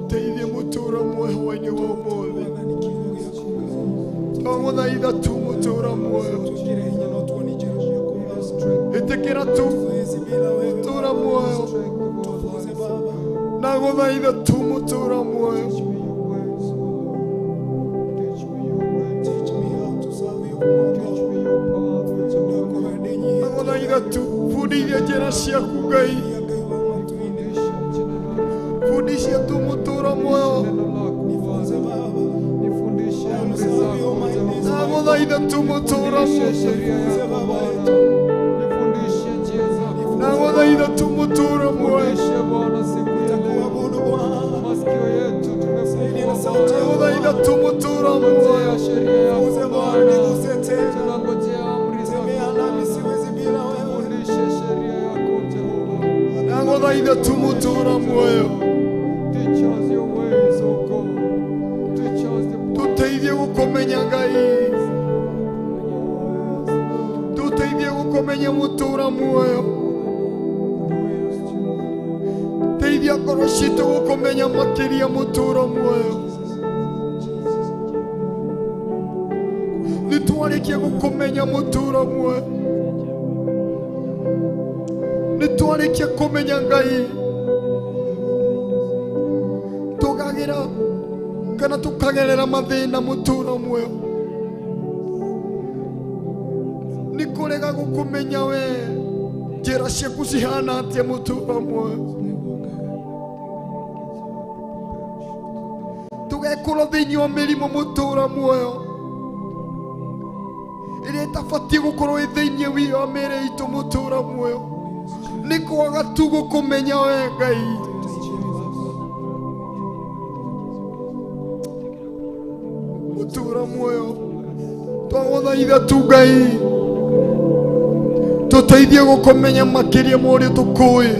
Teithie mũtũra muoyo hwaĩ-inĩ wa ũmũthĩ. Twagũthaitha tu mũtũra muoyo. Ĩtĩkĩra tu mũtũra muoyo. Nagũthaitha tu mũtũra muoyo. Nagũthaitha tu bundithia njĩra ciaku Ngai. Fundishia tu mũtũra muoyo. Nagũthaitha tu mũtũra muoyo. Nagũthaitha tu mũtũra muoyo. Nagũthaitha tu mũtũra muoyo. Nagũthaitha tu mũtũra muoyo. Tũteithie gũkũmenya Ngai. Tũteithie gũkũmenya mũtũra muoyo. Teithia ngoro citũ gũkũmenya makĩria mũtũra muoyo. Nĩtwarĩkia gũkũmenya mũtũra muoyo. Nĩtwarĩkia kũmenya Ngai. Tũkagĩra kana tũkagerera mathĩna mũtũra muoyo. Nĩ kũrega gũkũmenya we njĩra ciaku cihana atĩa mũtũra muoyo. Tũgekorwo thĩinĩ wa mĩrimũ mũtũra muoyo ĩrĩa ĩtabatiĩ gũkorwo ĩ thĩinĩ wa mĩĩrĩ itũ mũtũra muoyo. Nĩ kwaga tu gũkũmenya we Ngai. Mũtũra muoyo twagũthaitha tu Ngai. Tũteithie gũkũmenya makĩria ma ũrĩa tũkũĩ.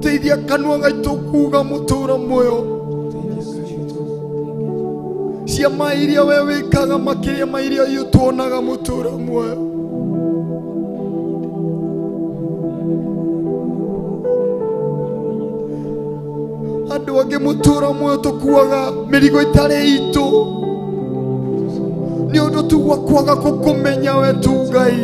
Teithia kanua gaitũ kuga mũtũra muoyo ciama iria we wĩkaga makĩria ma iria ithuĩ tuonaga mũtũra muoyo. Andũ angĩ mũtũra muoyo tũkuaga mĩrigo ĩtarĩ itũ nĩ ũndũ tu wa kwaga gũkũmenya we tu Ngai.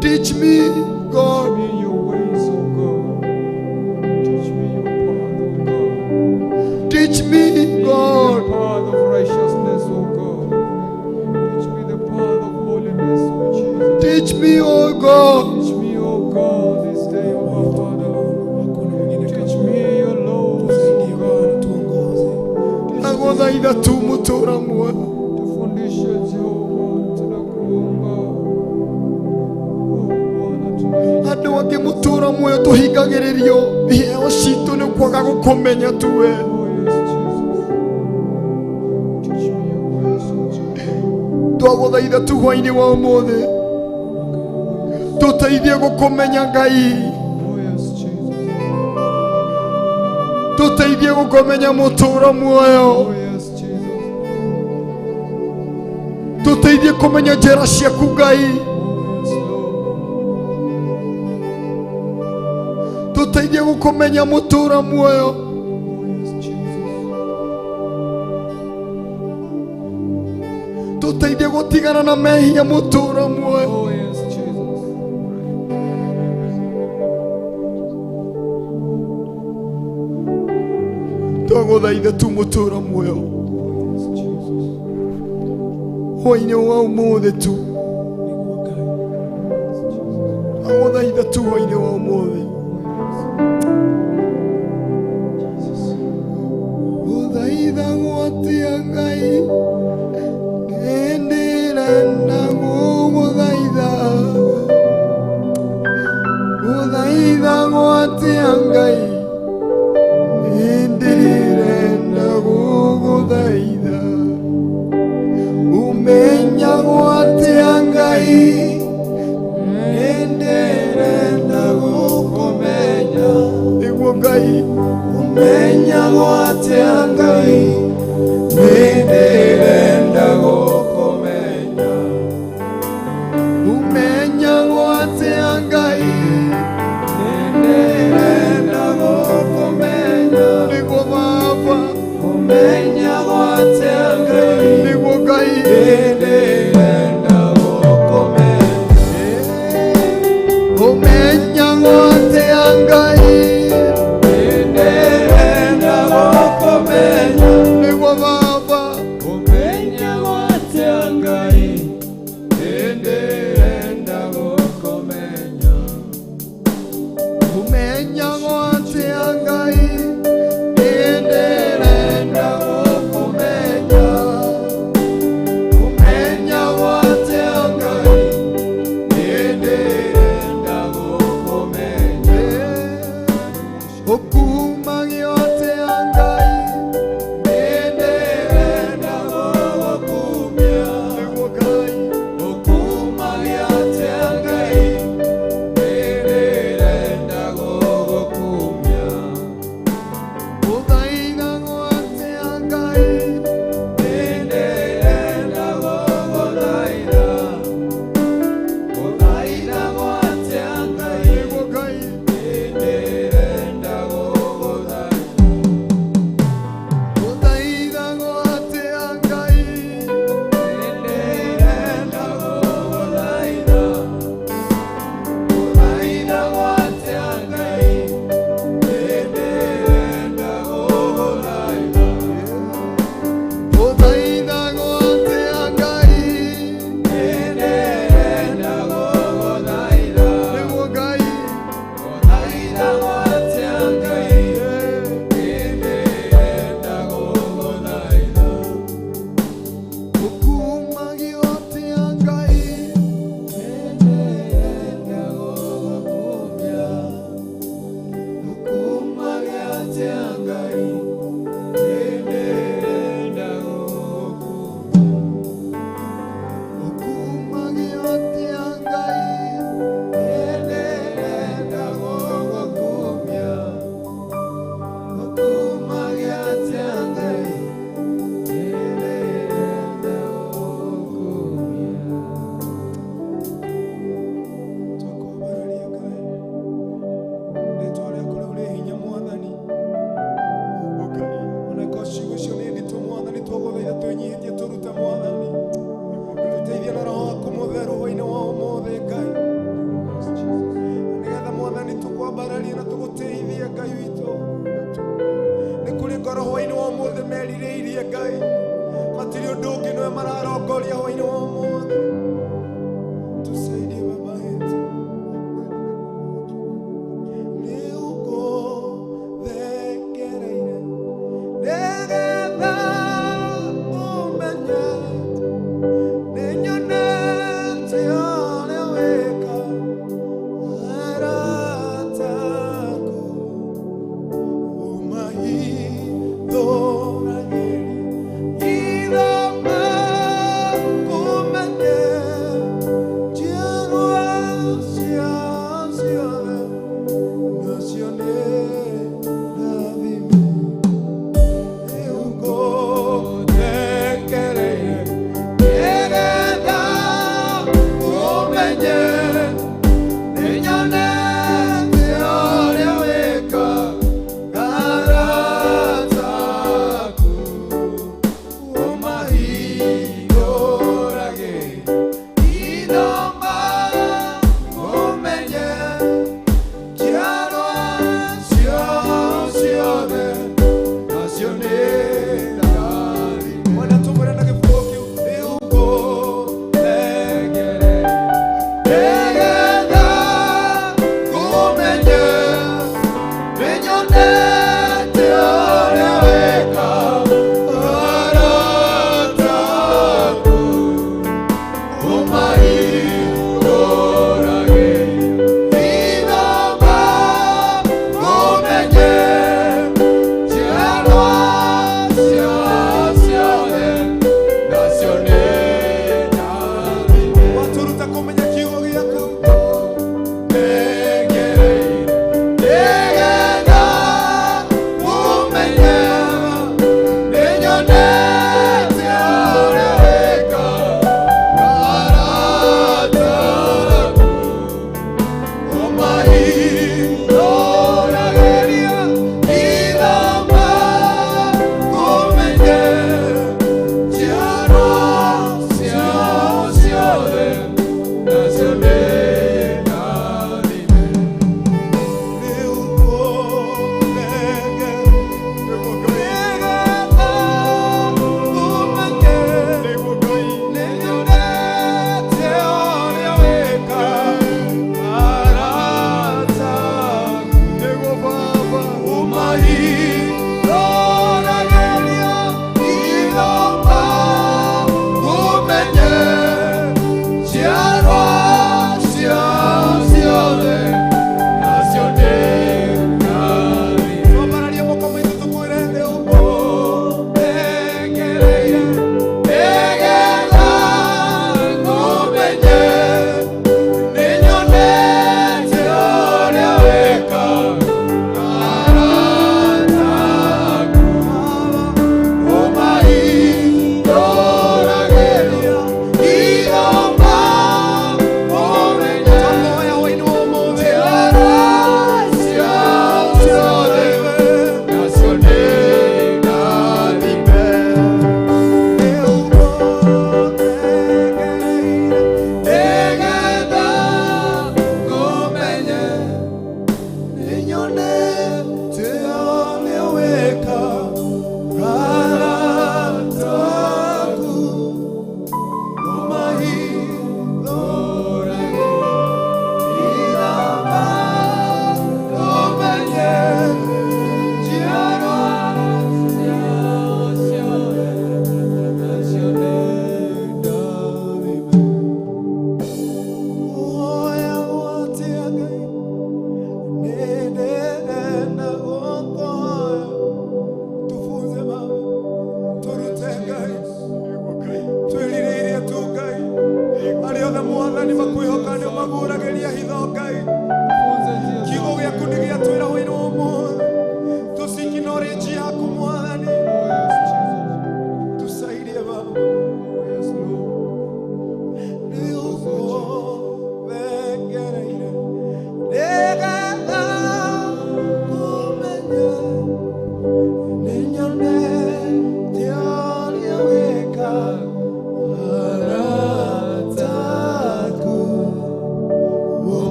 Teach me, God. Teach me your ways, O God. Teach me your path, O God. Teach me, God. The path of righteousness, O God. Teach me the path of holiness, O Jesus. Teach me, O God. Teach me, O God, this day, O my Father. Teach me your laws, O God. Nagũthaitha tu mũtũra muoyo. Tufundishe Jehova, tunakuomba. Oh Bwana, tunanyenyekea. Andũ angĩ mũtũra Mũtũra muoyo tũhingagĩrĩrio iheo citũ nĩ kwaga gũkũmenya tuwe. Twagũthaitha tu hwainĩ wa ũmũthĩ tũteithie gũkũmenya Ngai, tũteithie gũkũmenya mũtũra muoyo, tũteithie kũmenya njĩra ciaku Ngai, tũteithie gũkũmenya mũtũra muoyo. Tũteithie gũtigana na mehia mũtũra muoyo. Twagũthaitha tu mũtũra muoyo hwainĩ wa ũmũthĩ tu, twagũthaitha tu hwainĩ wa ũmũthĩ. Gũthaitha gwatia Ngai, nĩndĩrenda gũgũthaitha. Gũthaitha gwatia Ngai, nĩndĩrenda gũgũthaitha. Umenya gwatia Ngai, nĩndĩrenda gũkũmenya. Nĩguo Ngai, umenya gwatia Ngai, nĩndĩrenda gũkũmenya. Umenya gwatia Ngai, nĩndĩrenda gũkũmenya. Nĩguo Baba, umenya gwatia Ngai, nĩguo Ngai, nĩndĩrenda gũkũmenya. Umenya gwatia Ngai, nĩndĩrenda gũkũmenya. Nĩguo Baba, umenya gwatia Ngai, nĩndĩrenda gũkũmenya. Umenya gwatia Ngai, nĩndĩrenda gũkũmenya. Umenya gwatia Ngai, nĩndĩrenda gũkũmenya. Ũkumagio atĩa Ngai, nĩndĩrenda gũgũkumia. Nĩguo Ngai, ũkumagio atĩa Ngai, nĩndĩrenda gũgũkumia. Gũthaitha gwatia Ngai, nĩndĩrenda gũgũthaitha. Gũthaitha gwatia Ngai, nĩguo Ngai, nĩndĩrenda gũgũthaitha. Gũthaitha gwatia Ngai, nĩndĩrenda gũgũthaitha. Gũthaitha gwatia Ngai, nĩndĩrenda gũgũthaitha. Gũthaitha gwatia Ngai, nĩndĩrenda gũgũthaitha. Nĩguo Ngai, gũthaitha gwatia Ngai, nĩndĩrenda gũgũthaitha. Ũkumagio atĩa Ngai, nĩndĩrenda gũgũkumia. Ũkumagio atĩa Ngai, nĩndĩrenda gũgũkumia. Ũkumagio atĩa Ngai, nĩndĩrenda gũgũkumia. Ũkumagio atĩa Ngai, nĩndĩrenda gũgũkumia. Twakwambararia Ngai, rĩtwa rĩaku rĩu rĩ hinya Mwathani. Ona korwo ciugo icio nĩ nditũ Mwathani, twagũthaitha twĩnyihĩtie tũrute Mwathani. Tũteithie na Roho waku Mũtheru hwainĩ wa ũmũthĩ Ngai, nĩgetha Mwathani tũkwambararie na tũgũtĩithie Ngai witũ. Nĩ kũrĩ ngoro hwainĩ wa ũmũthĩ merirĩirie Ngai, matirĩ ũndũ ũngĩ nĩwe mararongoria hwainĩ wa ũmũthĩ. Tusaidie Baba yetu. Nĩ ũgũthekereire nĩgetha ũmenye nĩnyonete ũrĩa wĩka. Ara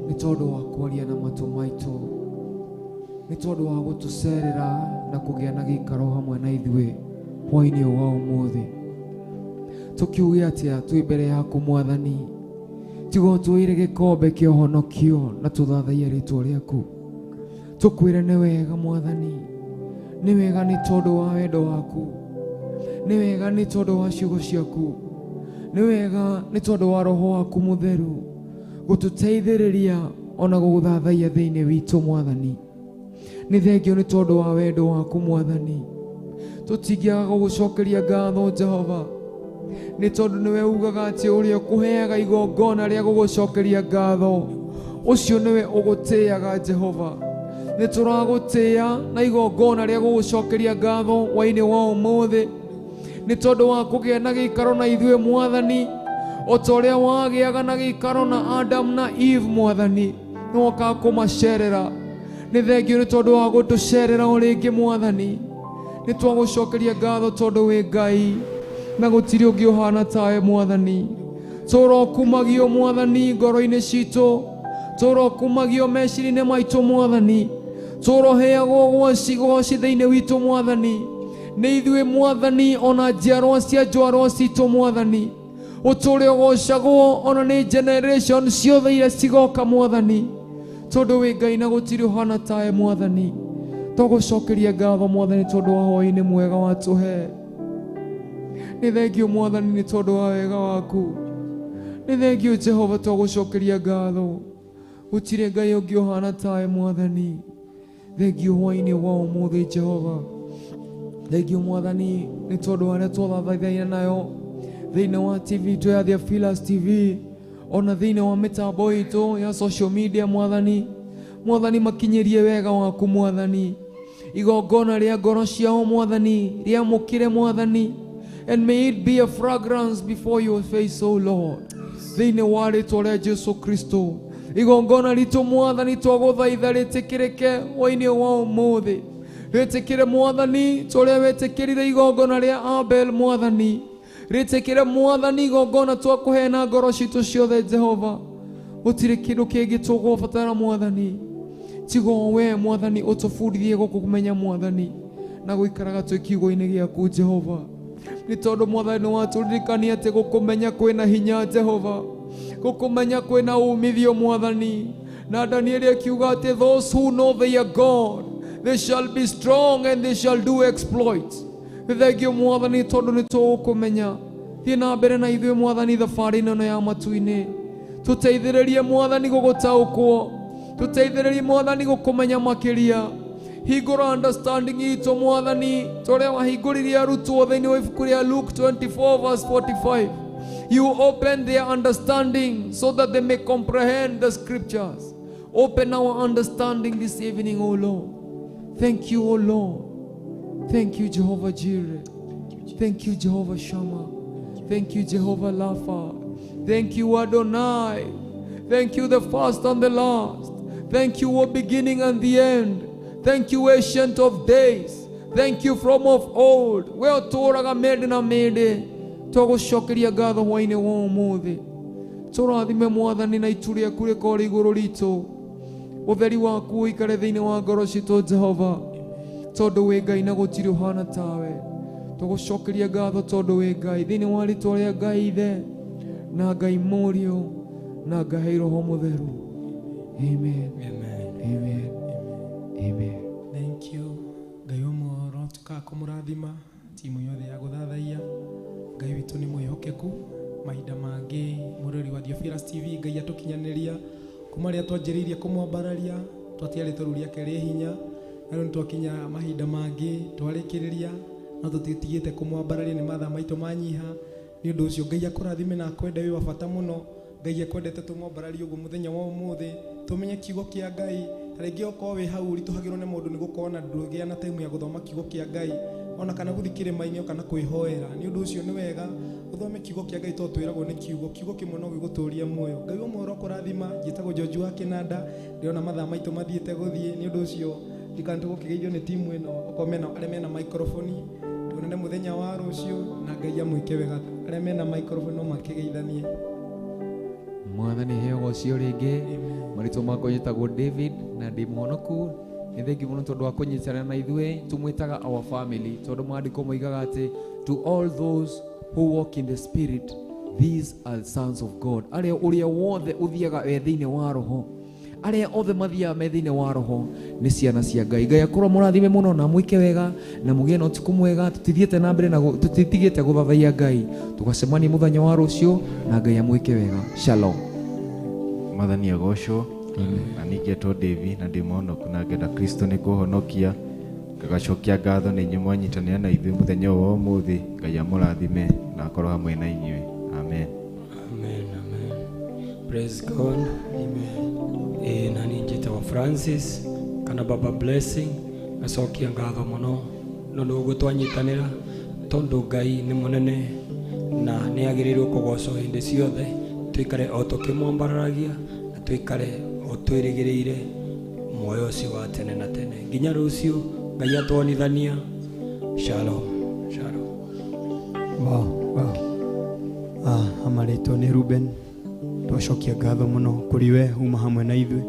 Nĩ tondũ wa kwaria na matũ maitũ, nĩ tondũ wa gũtũcerera na kũgĩa na gĩikaro hamwe na ithuĩ hwaĩ-inĩ ũyũ wa ũmũthĩ. Tũkiuge atĩa twĩ mbere yaku Mwathani, tiga ũtwĩre gĩkombe kĩa ũhonokio na tũthathaiye rĩtwa rĩaku. Tũkwĩre nĩ wega Mwathani, nĩ wega nĩ tondũ wa wendo waku, nĩ wega nĩ tondũ wa ciugo ciaku, nĩ wega nĩ tondũ wa roho waku mũtheru gũtũteithĩrĩria ona gũgũthathaiya thĩinĩ witũ Mwathani. Nĩ thengio nĩ tondũ wa wendo waku Mwathani, tũtingĩaga gũgũcokeria ngatho Jehova, nĩ tondũ nĩwe ugaga atĩ ũrĩa ũkũheaga igongona rĩa gũgũcokeria ngatho ũcio nĩwe ũgũtĩaga Jehova. Nĩ tũragũtĩa na igongona rĩa gũgũcokeria ngatho hwaĩ-inĩ wa ũmũthĩ, nĩ tondũ wa kũgĩa na gĩikaro na ithuĩ Mwathani, o ta ũrĩa wagĩaga na gĩikaro na Adam na Eve Mwathani, nĩ wokaga kũmacerera. Nĩ thengio nĩ tondũ wa gũtũcerera o rĩngĩ Mwathani. Nĩ twagũcokeria ngatho tondũ wĩ Ngai na gũtirĩ ũngĩ ũhana tawe Mwathani. Tũrokumagio Mwathani ngoro-inĩ citũ, tũrokumagio meciria-inĩ maitũ Mwathani, tũroheagwo goci thĩinĩ witũ Mwathani. Nĩ ithuĩ Mwathani ona njiarwa cia njiarwa citũ Mwathani, ũtũre ũgocagwo ona nĩ generation ciothe iria cigoka Mwathani, tondũ wĩ Ngai na gũtirĩ ũhana tawe Mwathani. Tũgũcokeria ngatho Mwathani tondũ wa hwaĩ-inĩ mwega watũhe. Nĩ thengio Mwathani nĩ tondũ wa wega waku. Nĩ thengio Jehova, twagũcokeria ngatho. Gũtirĩ Ngai ũngĩ ũhana tawe Mwathani. Thengio hwaĩ-inĩ wa ũmũthĩ Jehova. Thengio Mwathani nĩ tondũ wa arĩa twathathaithaina nayo thĩinĩ wa TV itũ ya Theophilus TV, ona thĩinĩ wa mĩtambo itũ ya social media Mwathani. Mwathani makinyĩrie wega waku Mwathani, igongona rĩa ngoro ciao Mwathani rĩamũkĩre Mwathani, and may it be a fragrance before your face, O Lord. Thĩinĩ wa rĩtwa rĩa Jesu Kristo, igongona ritũ Mwathani twagũthaitha rĩtĩkĩrĩke hwaĩ-inĩ wa ũmũthĩ. Rĩtĩkĩre Mwathani tũrĩa wetĩkĩrire igongona rĩa Abel Mwathani, rĩtĩkĩre Mwathani igongona twakũhe na ngoro citũ ciothe Jehova. Gũtirĩ kĩndũ kĩngĩ tũgũbatara Mwathani, tigo we Mwathani ũtũbundithie gũkũmenya Mwathani na gũikaraga twĩ kiugo-inĩ gĩaku Jehova, nĩ tondũ Mwathani nĩ watũririkania atĩ gũkũmenya kwĩna hinya Jehova, gũkũmenya kwĩna umithio Mwathani. Na Danieli akiuga atĩ those who know their God, they shall be strong and they shall do exploits. Nĩ thengio Mwathani tondũ nĩ tũgũkũmenya. Thiĩ na mbere na ithuĩ Mwathani thabarĩ-inĩ ĩno ya matu-inĩ, tũteithĩrĩrie Mwathani gũgũtaũkwo, tũteithĩrĩrie Mwathani gũkũmenya makĩria. Hingũra understanding itũ Mwathani, tũrĩa wahingũririe arutwo thĩinĩ wa ibuku rĩa Luke 24 verse 45. You open their understanding so that they may comprehend the scriptures. Open our understanding this evening, O Lord. Thank you, O Lord. Thank you, Jehovah Jireh. Thank you, Jehovah Shammah. Thank you, Jehovah Rapha. Thank you, Adonai. Thank you, the first and the last. Thank you, O beginning and the end. Thank you, Ancient of Days. Thank you from of old. We ũtũũraga mĩndĩ na mĩndĩ. Twagũcokeria ngatho hwaĩ-inĩ wa ũmũthĩ. Tũrathime Mwathani na itu rĩaku rĩkorwo rĩ igũrũ ritũ. Ũtheri waku ũikare thĩinĩ wa ngoro citũ Jehova, tondũ wĩ Ngai na gũtirĩ ũhana tawe. Tũgũcokeria ngatho tondũ wĩ Ngai, thĩinĩ wa rĩtwa rĩa Ngai Ithe na Ngai Mũriũ na Ngai Roho Mũtheru. Amen. Amen. Amen. Amen. Thank you. Ngai ũmwe ũrotuka kũmũrathima timu yothe ya gũthathaiya. Ngai witũ nĩ mwĩhokeku. Mahinda mangĩ mũrori wa Theophilus TV Ngai atũkinyanĩria kuma rĩrĩa twanjĩrĩirie kũmwambararia, twatiarĩte rũu rĩake rĩ hinya, na rĩu nĩtwakinya mahinda mangĩ twarĩkĩrĩria, no tũtitigĩte kũmwambararia nĩ mathaa maitũ manyiha. Nĩ ũndũ ũcio Ngai akũrathime na akwende, wĩ wa bata mũno. Ngai akwendete tũmwambararie ũguo mũthenya wa ũmũthĩ, tũmenye kiugo kĩa Ngai. Ta rĩngĩ okorwo wĩ hau ũritũhagĩrwo nĩ maũndũ nĩ gũkorwo na ndũgĩa na time ya gũthoma kiugo kĩa Ngai, ona kana gũthiĩ kĩrĩma-inĩ kana kwĩhoera. Nĩ ũndũ ũcio nĩ wega ũthome kiugo kĩa Ngai tondũ twĩragwo nĩ kiugo, kiugo kĩmwe no gĩgũtũrie muoyo. Ngai ũmwe ũrokũrathima. Njĩtagwo George wa Kĩnanda, ndĩrona mathaa maitũ mathiĩte gũthiĩ. Nĩ ũndũ ũcio ndikana tũgũkĩgeithio nĩ timu ĩno, okorwo mena arĩa mena microphone, tuonane mũthenya wa rũciũ na Ngai amwĩke wega. Arĩa mena microphone no makĩgeithanie. Mwathani heo ũcio rĩngĩ. Marĩtwa makwa njĩtagwo David na ndĩ mũhonoku. Nĩ thengiũ mũno tondũ wa kũnyitanĩra na ithuĩ. Tũmwĩtaga our family tondũ maandĩko moigaga atĩ to all those who walk in the spirit, these are sons of God. Arĩa ũrĩa wothe ũthiaga we thĩinĩ wa roho, arĩa othe mathiaga me thĩinĩ wa roho nĩ ciana cia Ngai. Ngai akorwo mũrathime mũno na mwĩke wega na mũgĩe na ũtukũ mwega. Tũtithiĩte na mbere na tũtitigĩte gũthathaiya Ngai. Tũgacemania mũthenya wa rũciũ na Ngai amwĩke wega. Shalom. Mwathani agocwo. Na ningĩtwo Davy na ndĩ mũhonoku na ngenda Kristo nĩ kũhonokia. Ngagacokia ngatho nĩ inyuĩ mwanyitanĩra na ithuĩ mũthenya ũyũ wa ũmũthĩ. Ngai amũrathime na akorwo hamwe na inyuĩ. Amen. Amen, amen. Praise God. Amen. Na niĩ njĩtagwo Francis kana Baba Blessing. Ngacokia ngatho mũno no nĩ ũguo twanyitanĩra tondũ Ngai nĩ mũnene na nĩ agĩrĩirwo kũgocwo hĩndĩ ciothe. Tũikare o tũkĩmwambararagia na tũikare o twĩrĩgĩrĩire muoyo ũcio wa tene na tene nginya rũciũ. Ngai atwonithania. Shalom. Shalom. Wow, wow. Amarĩtwo nĩ Ruben. Twacokia ngatho mũno kũrĩ we uma hamwe na ithuĩ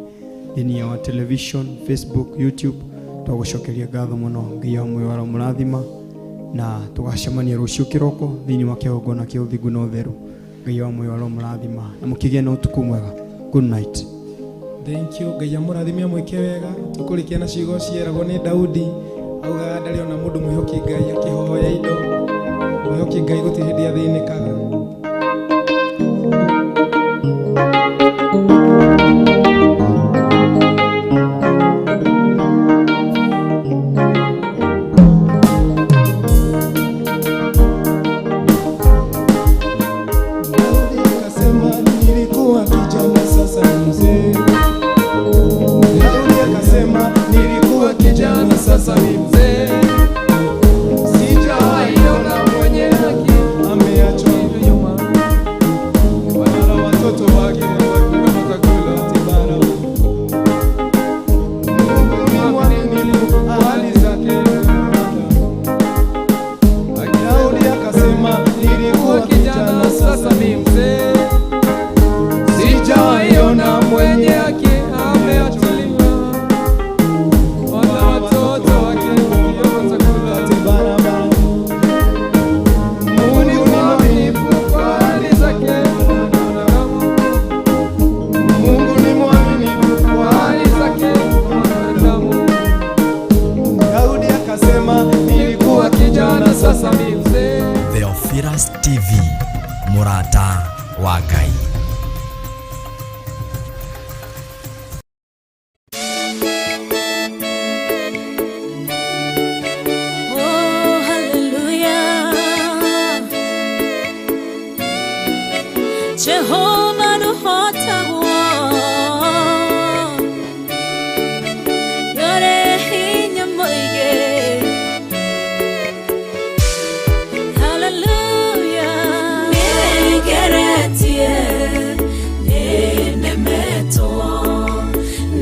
thĩinĩ wa television, Facebook, YouTube. Twagũcokeria ngatho mũno. Ngai wa muoyo aromũrathima na tũgacemania rũciũ kĩroko thĩinĩ wa kĩgongona kĩa ũthingu na ũtheru. Ngai wa muoyo aromũrathima na mũkĩgĩe na ũtukũ mwega. Good night. Thank you. Ngai amũrathime amwĩke wega. Tũkũrĩkia na ciugo cieragwo nĩ Daudi. Augaga ndarĩ ona mũndũ mwĩhoki Ngai akĩhoya indo. Mwĩhoki Ngai gũtirĩ hĩndĩ athĩnĩkaga. Daudi akasema nilikuwa kijana sasa ni mzee. Daudi akasema nilikuwa kijana sasa ni mzee. Sijaiona mwenye haki ameachwa nyuma, wala watoto wake watakula tibara. Mungu ni mwaminifu, ahadi zake. Daudi akasema nilikuwa kijana sasa ni mzee. Sijaiona mwenye haki ameachiliwa, wala watoto wake watakula Tibara. Mungu ni mwaminifu kwa ahadi zake. Mungu ni mwaminifu Kwa ahadi zake mwanadamu. Daudi akasema nilikuwa kijana sasa ni mzee. Theophilus TV, mũrata wa Ngai. Oh, hallelujah. Jehovah nũhotagwo. Nĩũrĩ hinya mũingĩ. Hallelujah. Nĩngeretie, nĩnemetwo.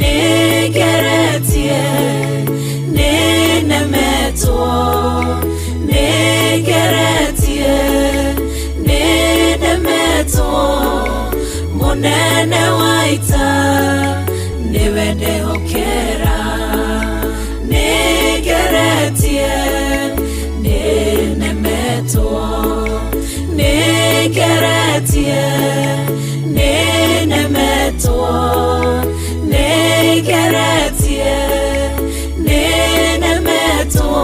Nĩngeretie, nĩnemetwo. Nĩngeretie, nĩnemetwo. Mũnene wa ita nĩwe ndehokera. Nĩngeretie, nĩnemetwo. Nĩngeretie, nĩnemetwo. Nĩngeretie, nĩnemetwo.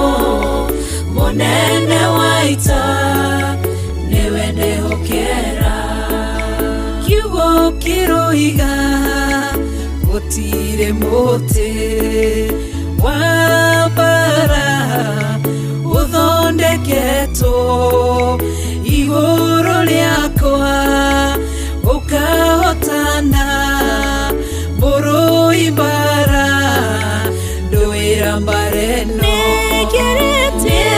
Mũnene wa ita nĩwe ndehokera. Kiugo kĩroiga gũtirĩ mũtĩ wa mbara ũthondeketwo igũrũ rĩakwa ũkahotana. Mũrũi mbara ndũĩra mbara ĩno. Nĩngeretie,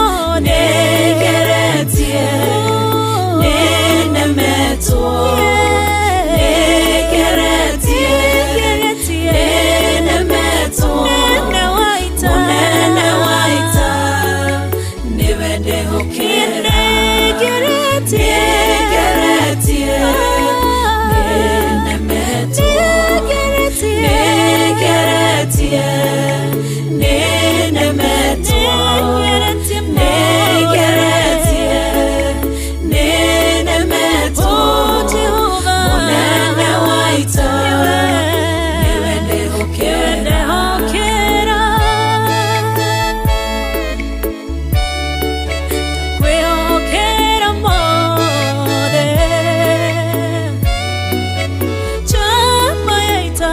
nĩnemetwo. Nĩngeretie, nĩnemetwo. Nĩngeretie, nĩnemetwo. Mũnene wa ita nĩwe ndehokera. Nĩngeretie, Nĩngeretie, nĩnemetwo. Nĩngeretie, nĩnemetwo. Mũnene wa ita, nĩwe ndĩhokera. Kwĩhokera mothe chama ya ita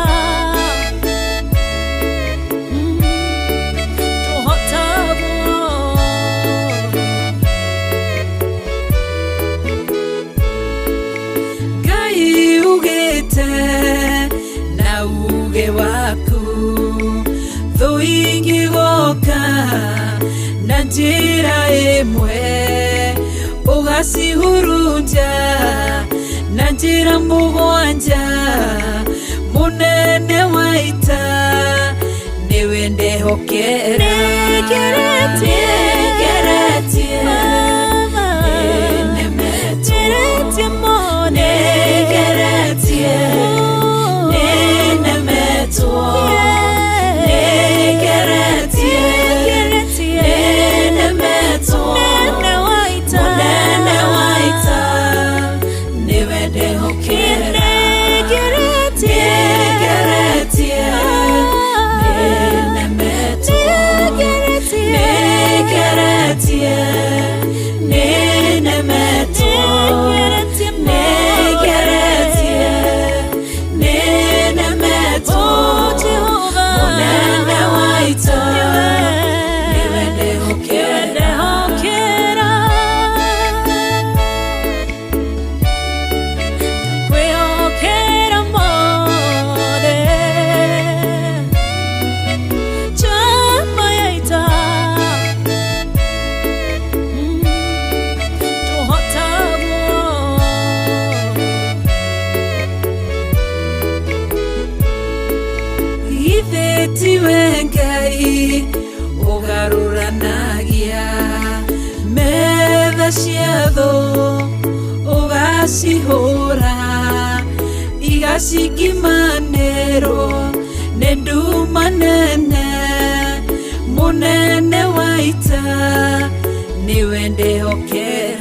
tũhotagwo. Ngai ugĩte na uge waku thũ ingĩgoka na njĩra ĩmwe ũgacihurunja na njĩra mũgwanja mũnene wa ita nĩwe ndehokera. Nĩngeretie, Nĩngeretie, nĩnemetwo. Nĩngeretie, nĩnemetwo. Nĩngeretie, nĩnemetwo. Mũnene wa ita, nĩwe ndehokera. Nĩngeretie, nĩnemetwo. Nĩngeretie, nĩnemetwo. Nĩngeretie, nĩnemetwo. Mũnene wa ita, nĩwe ndehokera. Kwĩhokera mothe chama ya ita tũhotagwo. Githĩ tiwe Ngai ũgarũranagia metha cia thũ ũgacihũra igacingimanĩrwo nĩ nduma nene mũnene wa ita nĩwe ndehokera.